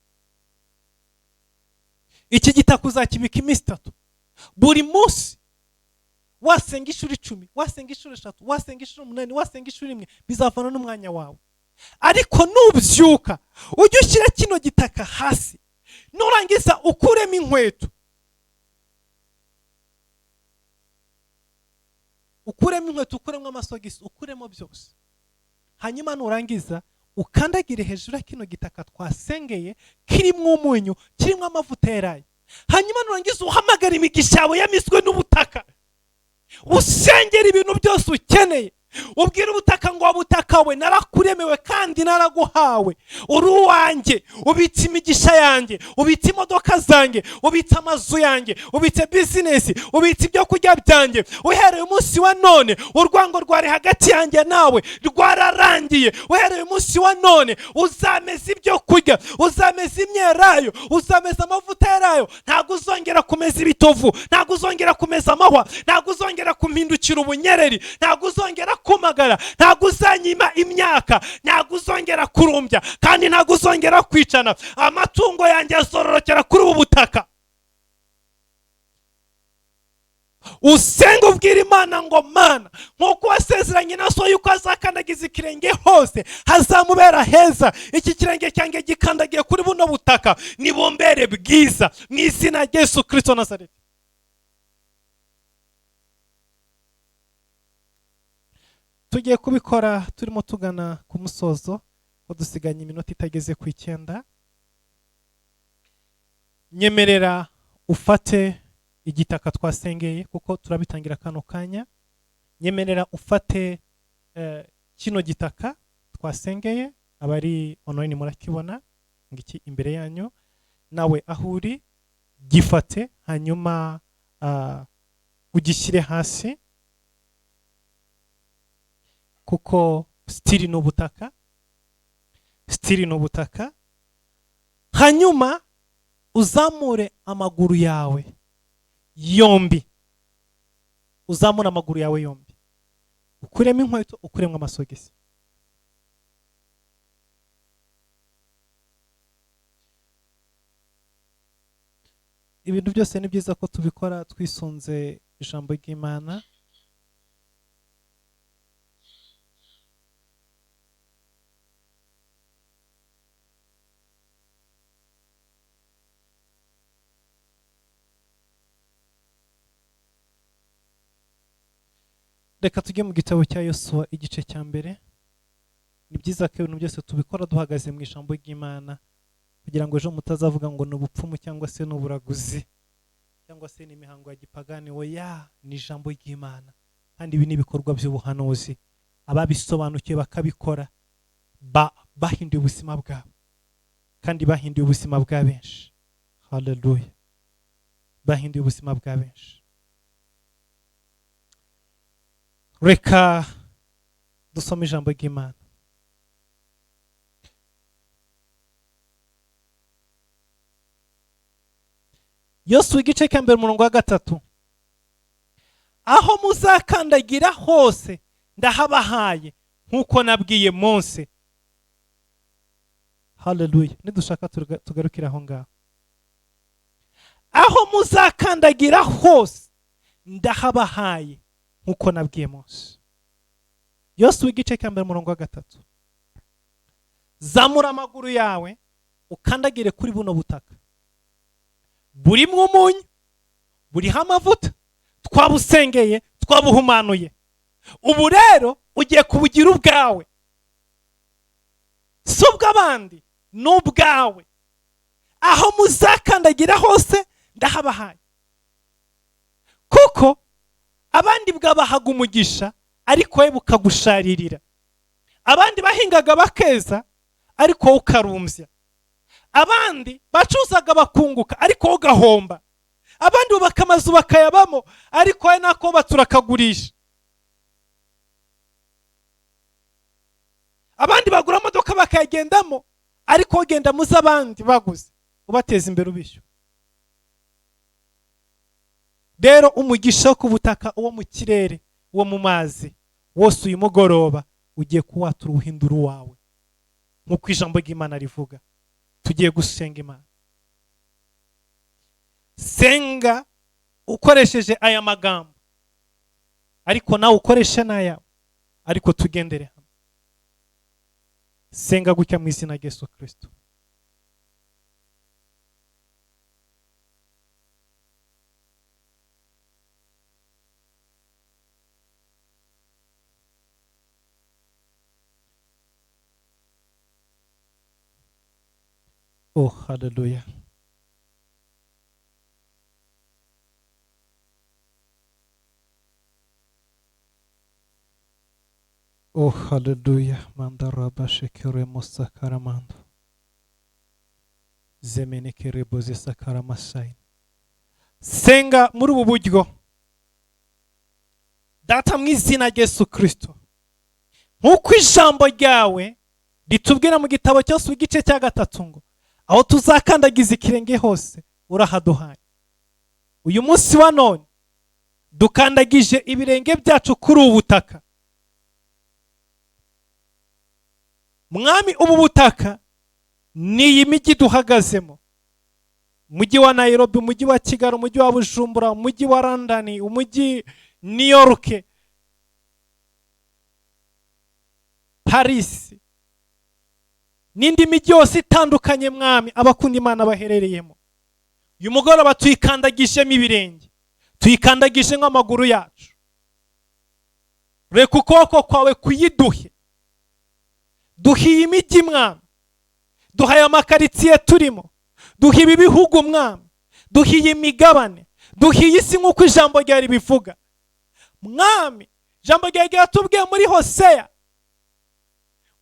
Iki gitaka uzakibika iminsi 3. Buri munsi wasenga inshuro 10, wasenga inshuro 3, wasenga inshuro 8, wasenga inshuro 1, bizavana n'umwanya wawe. Ariko nubyuka ujye ushyira kino gitaka hasi, nurangiza ukuremo inkweto, ukuremo inkweto, ukuremo amasogisi, ukuremo byose. Hanyuma nurangiza ukandagire hejuru ya kino gitaka twasengeye, kirimo umunyu, kirimo amavuta yeraye. Hanyuma nurangiza uhamagara imigisha yawe yamizwe n'ubutaka, usengera ibintu byose ukeneye, ubwira ubutaka ngo: "Butaka we, narakuremewe kandi naraguhawe, uri uwanjye, ubitse imigisha yanjye, ubitse imodoka zanjye, ubitse amazu yanjye, ubitse business, ubitse ibyo kurya byanjye. Uhereye umunsi wa none, urwango rwari hagati yanjye nawe rwararangiye. Uhereye umunsi wa none, uzameza ibyo kurya, uzameza imyelayo, uzameza amavuta yerayo. Ntabwo uzongera kumeza ibitovu, ntabwo uzongera kumeza amahwa, ntabwo uzongera kumpindukira ubunyereri, ntabwo uzongera kumagara, ntabwo uzanyima imyaka, ntabwo uzongera kurumbya, kandi ntabwo uzongera kwicana. Amatungo yanjye azororokera kuri ubu butaka." Usenga ubwira Imana ngo: "Mana, nk'uko wasezeranye na so yuko azakandagiza ikirenge hose hazamubera heza, iki kirenge cyanjye gikandagiye kuri buno butaka, nibumbere bwiza mu izina rya Yesu Kirisito Nazareti." Tugiye kubikora turimo tugana ku musozo, ko dusiganye iminota itageze ku 9. Nyemerera ufate igitaka twasengeye, kuko turabitangira kano kanya. Nyemerera ufate Kino gitaka twasengeye, abari online murakibona ngiki imbere yanyu, nawe aho uri gifate, hanyuma ugishyire hasi, kuko still ni ubutaka, still ni ubutaka. Hanyuma uzamure amaguru yawe yombi, uzamure amaguru yawe yombi, ukuremo inkweto, ukuremo amasogisi. Ibintu byose ni byiza ko tubikora twisunze ijambo ry'Imana. Reka tujye mu gitabo cya Yosuwa igice cya 1. Ni byiza ko ibintu byose tubikora duhagaze mu ijambo ry'Imana, kugira ngo ejo mutazavuga ngo ni ubupfumu cyangwa se ni uburaguzi cyangwa se ni imihango ya gipagani. Oya, ni ijambo ry'Imana, kandi ibi ni ibikorwa by'ubuhanuzi. Ababisobanukiwe bakabikora bahinduye ubuzima bwabo, kandi bahinduye ubuzima bwa benshi. Haleluya, bahinduye ubuzima bwa benshi. Reka dusome ijambo ry'Imana. Yosuwa igice cya 1 umurongo wa 3. Aho muzakandagira hose ndahabahaye nk'uko nabwiye Mose. Haleluya. Nidushaka tugarukira aho ngaho. Aho muzakandagira hose ndahabahaye nk'uko nabwiye Mose. Yosuwa igice cya 1 umurongo wa 3. Zamura amaguru yawe ukandagire kuri buno butaka burimwo umunyu, buriho amavuta, twabusengeye, twabuhumanuye. Ubu rero ugiye kubugira ubwawe, si ubw'abandi, ni ubwawe. Aho muzakandagira hose ndahabahaye, kuko abandi bwabahaga umugisha ariko we bukagusharirira, abandi bahingaga bakeza ariko wowe ukarumbya, abandi bacuzaga bakunguka ariko wowe ugahomba, abandi bubaka amazu bakayabamo ariko wowe nako baturakagurisha, abandi bagura amamodoka bakayagendamo ariko wowe ugenda muzi abandi baguze ubateza imbere ubishyura. Rero umugisha wo ku butaka, uwo mu kirere, uwo mu mazi, wose uyu mugoroba ugiye kuwatura uwuhindura uwawe, nk'uko ijambo ry'Imana rivuga. Tugiye gusenga Imana. Senga ukoresheje aya magambo, ariko nawe ukoreshe n'ayawe, ariko tugendere hamwe. Senga gutya mu izina rya Yesu Kristo. Oh, hallelujah. Oh, hallelujah. Mandaraba shekere musakaramando. Zemenekere boze sakaramasain. Senga muri ubu buryo. Data mu izina rya Yesu Kristo, nk'uko ijambo ryawe ritubwira mu gitabo cyose igice cya 3 ngo aho tuzakandagiza ikirenge hose urahaduhaye. Uyu munsi wa none dukandagije ibirenge byacu kuri ubu butaka. Mwami, ubu butaka ni iyi mijyi duhagazemo, umujyi wa Nairobi, umujyi wa Kigali, umujyi wa Bujumbura, umujyi wa London, umujyi New York, Paris, n'indi mijyi yose itandukanye. Mwami, abakunda Imana baherereyemo, uyu mugoroba tuyikandagijemo ibirenge, tuyikandagije nk'amaguru yacu. Reka ukuboko kwawe kuyiduhe, duhe iyi mijyi Mwami, duhe aya makaritsiye turimo, duhe ibi bihugu Mwami, duhe iyi migabane, duhe iyi si nk'uko ijambo ryawe ribivuga. Mwami, ijambo ryawe ryatubwiye muri Hoseya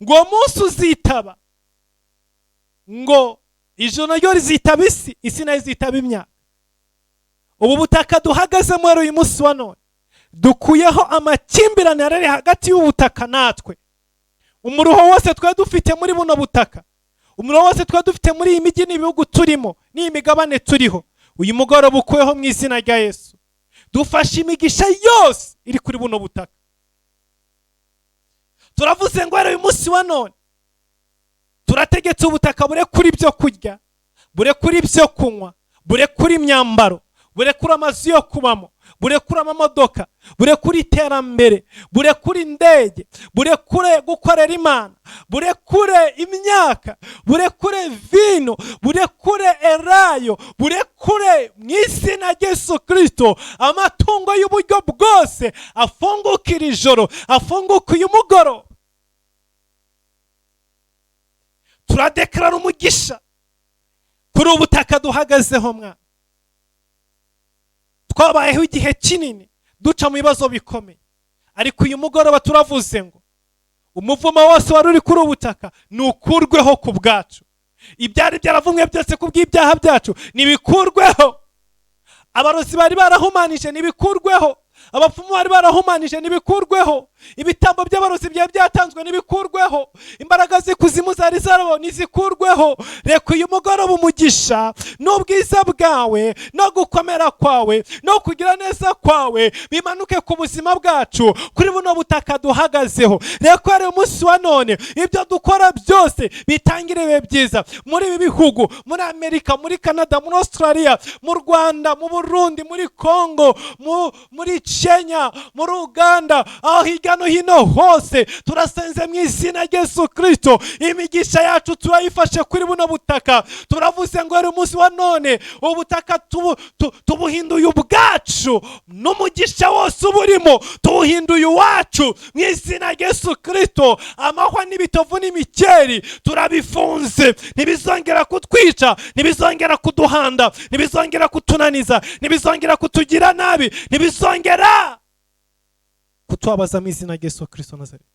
Ngo uwo munsi uzitaba, ngo ijuru naryo rizitaba isi, isi nayo izitaba imyaka. Ubu butaka duhagazemo rero uyu munsi wa none, dukuyeho amakimbirane yari ari hagati y'ubutaka natwe. Umuruho wose twari dufite muri buno butaka, umuruho wose twari dufite muri iyi mijyi n'ibihugu turimo n'iyi migabane turiho, uyu mugoroba ukuweho mu izina rya Yesu. Dufashe imigisha yose iri kuri buno butaka. Turavuze ngo rero uyu munsi wa none turategetse ubutaka burekura ibyo kurya, burekura ibyo kunywa, burekura imyambaro, burekura amazu yo kubamo, burekura amamodoka, burekura iterambere, burekura indege, burekure gukorera Imana, burekure imyaka, burekure vino, burekure elayo, burekure mu izina rya Yesu Kirisito amatungo y'uburyo bwose afunguka iri joro, afunguka uyu mugoroba. Turadekarara umugisha kuri ubu butaka duhagazeho. Mwana, twabayeho igihe kinini duca mu bibazo bikomeye, ariko uyu mugoroba turavuze ngo umuvumo wose wari uri kuri ubu butaka nukurweho ku bwacu. Ibyari byaravumwe byose ku bw'ibyaha byacu nibikurweho. Abarozi bari barahumanije nibikurweho. Abapfumu bari barahumanije nibikurweho. Ibitambo by'abarozi byari byatanzwe nibikurweho. Imbaraga z'ikuzimu zari zarabo nizikurweho. Reka uyu mugoroba umugisha n'ubwiza bwawe no gukomera kwawe no kugira neza kwawe bimanuke ku buzima bwacu kuri buno butaka duhagazeho. Reka uyu munsi wa none ibyo dukora byose bitangire bibe byiza muri ibi bihugu, muri Amerika, muri Canada, muri Australia, mu Rwanda, mu Burundi, muri Congo, muri Kenya, muri Uganda, aho hirya no hino hose. Turasenze mu izina rya Yesu Kirisito. Imigisha yacu turayifashe kuri buno butaka. Turavuze ngo rero umunsi wa none ubutaka tubuhinduye ubwacu, n'umugisha wose uburimo tuwuhinduye uwacu mu izina rya Yesu Kirisito. Amahwa n'ibitovu n'imikeri turabifunze, ntibizongera kutwica, ntibizongera kuduhanda, ntibizongera kutunaniza, ntibizongera kutugira nabi, ntibizongera kutubabaza mu izina rya Yesu Kirisito Nazareti.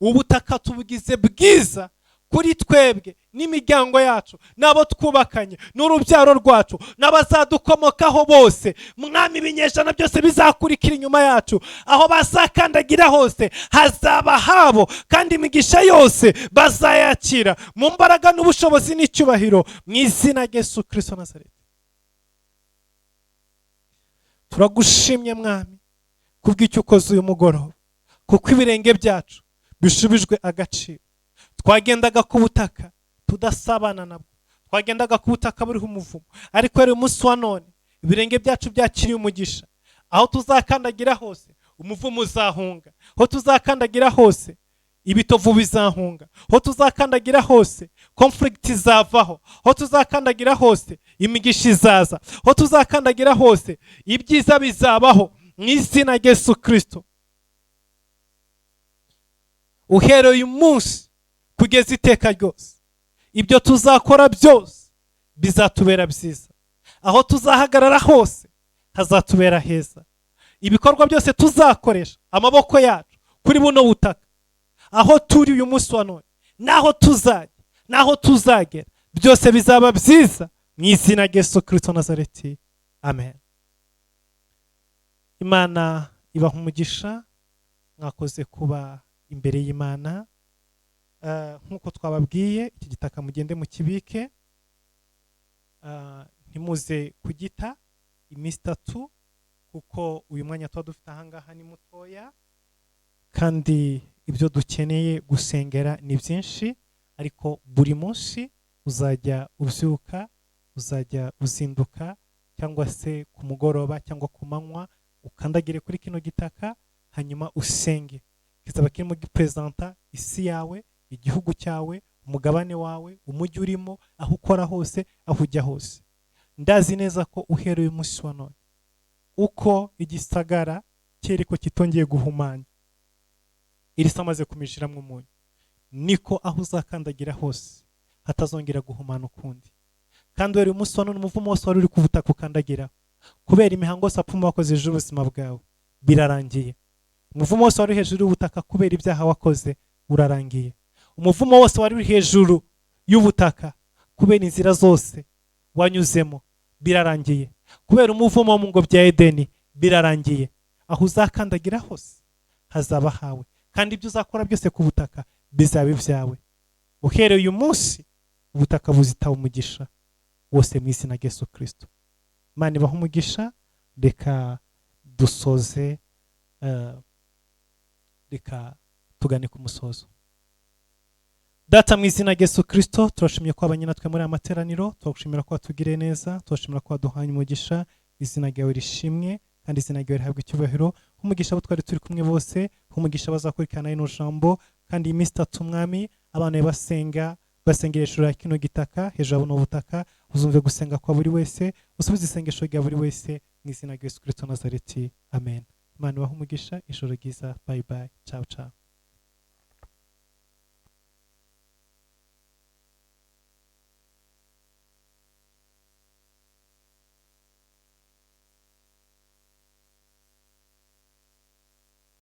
Ubutaka tubugize bwiza kuri twebwe n'imiryango yacu n'abo twubakanye n'urubyaro rwacu n'abazadukomokaho bose. Mwami, ibinyejana byose bizakurikira inyuma yacu, aho bazakandagira hose hazaba habo, kandi imigisha yose bazayakira mu mbaraga n'ubushobozi n'icyubahiro mu izina rya Yesu Kirisito Nazareti. Turagushimye Mwami kubw'icyo ukoze uyu mugoroba, kuko ibirenge byacu bishubijwe agaciro. Twagendaga ku butaka tudasabana nabwo, twagendaga ku butaka buriho umuvumo, ariko rero umunsi wa none ibirenge byacu byakiriye umugisha. Aho tuzakandagira hose umuvumo uzahunga, aho tuzakandagira hose ibitovu bizahunga, aho tuzakandagira hose conflict izavaho, aho tuzakandagira hose imigisha izaza, aho tuzakandagira hose ibyiza bizabaho mu izina rya Yesu Kirisito. Uhereye uyu munsi kugeza iteka ryose, ibyo tuzakora byose bizatubera byiza, aho tuzahagarara hose hazatubera heza. Ibikorwa byose tuzakoresha amaboko yacu kuri buno butaka, aho turi uyu munsi wa none n'aho tuzajya n'aho tuzagera, byose bizaba byiza mu izina rya Yesu Kirisito Nazareti, amen. Imana ibaha umugisha, mwakoze kuba imbere y'Imana. Nk'uko twababwiye, iki gitaka mugende mukibike, ntimuze kugita iminsi 3, kuko uyu mwanya tuba dufite ahangaha ni mutoya, kandi ibyo dukeneye gusengera ni byinshi. Ariko buri munsi uzajya ubyuka, uzajya uzinduka, cyangwa se ku mugoroba cyangwa ku manywa, ukandagire kuri kino gitaka, hanyuma usenge. Kizaba kirimo gipresenta isi yawe, igihugu cyawe, umugabane wawe, umujyi urimo, aho ukora hose, aho ujya hose. Ndazi neza ko uhereye umunsi wa none, uko igisagara cyeriko kitongeye guhumanya, irisa amaze kumijiramo umunyu, niko aho uzakandagira hose hatazongera guhumana ukundi. Kandi uhereye umunsi wa none, umuvumo wose wari uri ku butaka ukandagiraho kubera imihango yose apfuma wakoze ejo ubuzima bwawe, birarangiye. Umuvumo wose wari uri hejuru y'ubutaka kubera ibyaha wakoze urarangiye. Umuvumo wose wari uri hejuru y'ubutaka kubera inzira zose wanyuzemo birarangiye, kubera umuvumo wo mu ngobyi ya Edeni birarangiye. Aho uzakandagira hose hazaba hawe, kandi ibyo uzakora byose ku butaka bizaba ibyawe. Uhereye uyu munsi, ubutaka buzitaba umugisha wose mu izina rya Yesu Kirisito. Imana ibahe umugisha. Reka dusoze, reka tugane ku musozo. Data, mu izina rya Yesu Kirisito, turashimye ko wabanye natwe muri aya materaniro. Turagushimira ko watugiriye neza, turashimira ko waduhanye umugisha. Izina ryawe rishimwe kandi izina ryawe rihabwa icyubahiro. Umugisha abo twari turi kumwe bose, umugisha bazakurikirana rino jambo, kandi iyi minsi 3, Mwami, abana basenga, basengera hejuru ya kino gitaka, hejuru ya buno butaka. Uzumve gusenga kwa buri wese, usubize isengesho rya buri wese mu izina rya Yesu Kirisito Nazareti, amen. Imana ibahe umugisha. Ijoro ryiza. Bye bye, ciao ciao.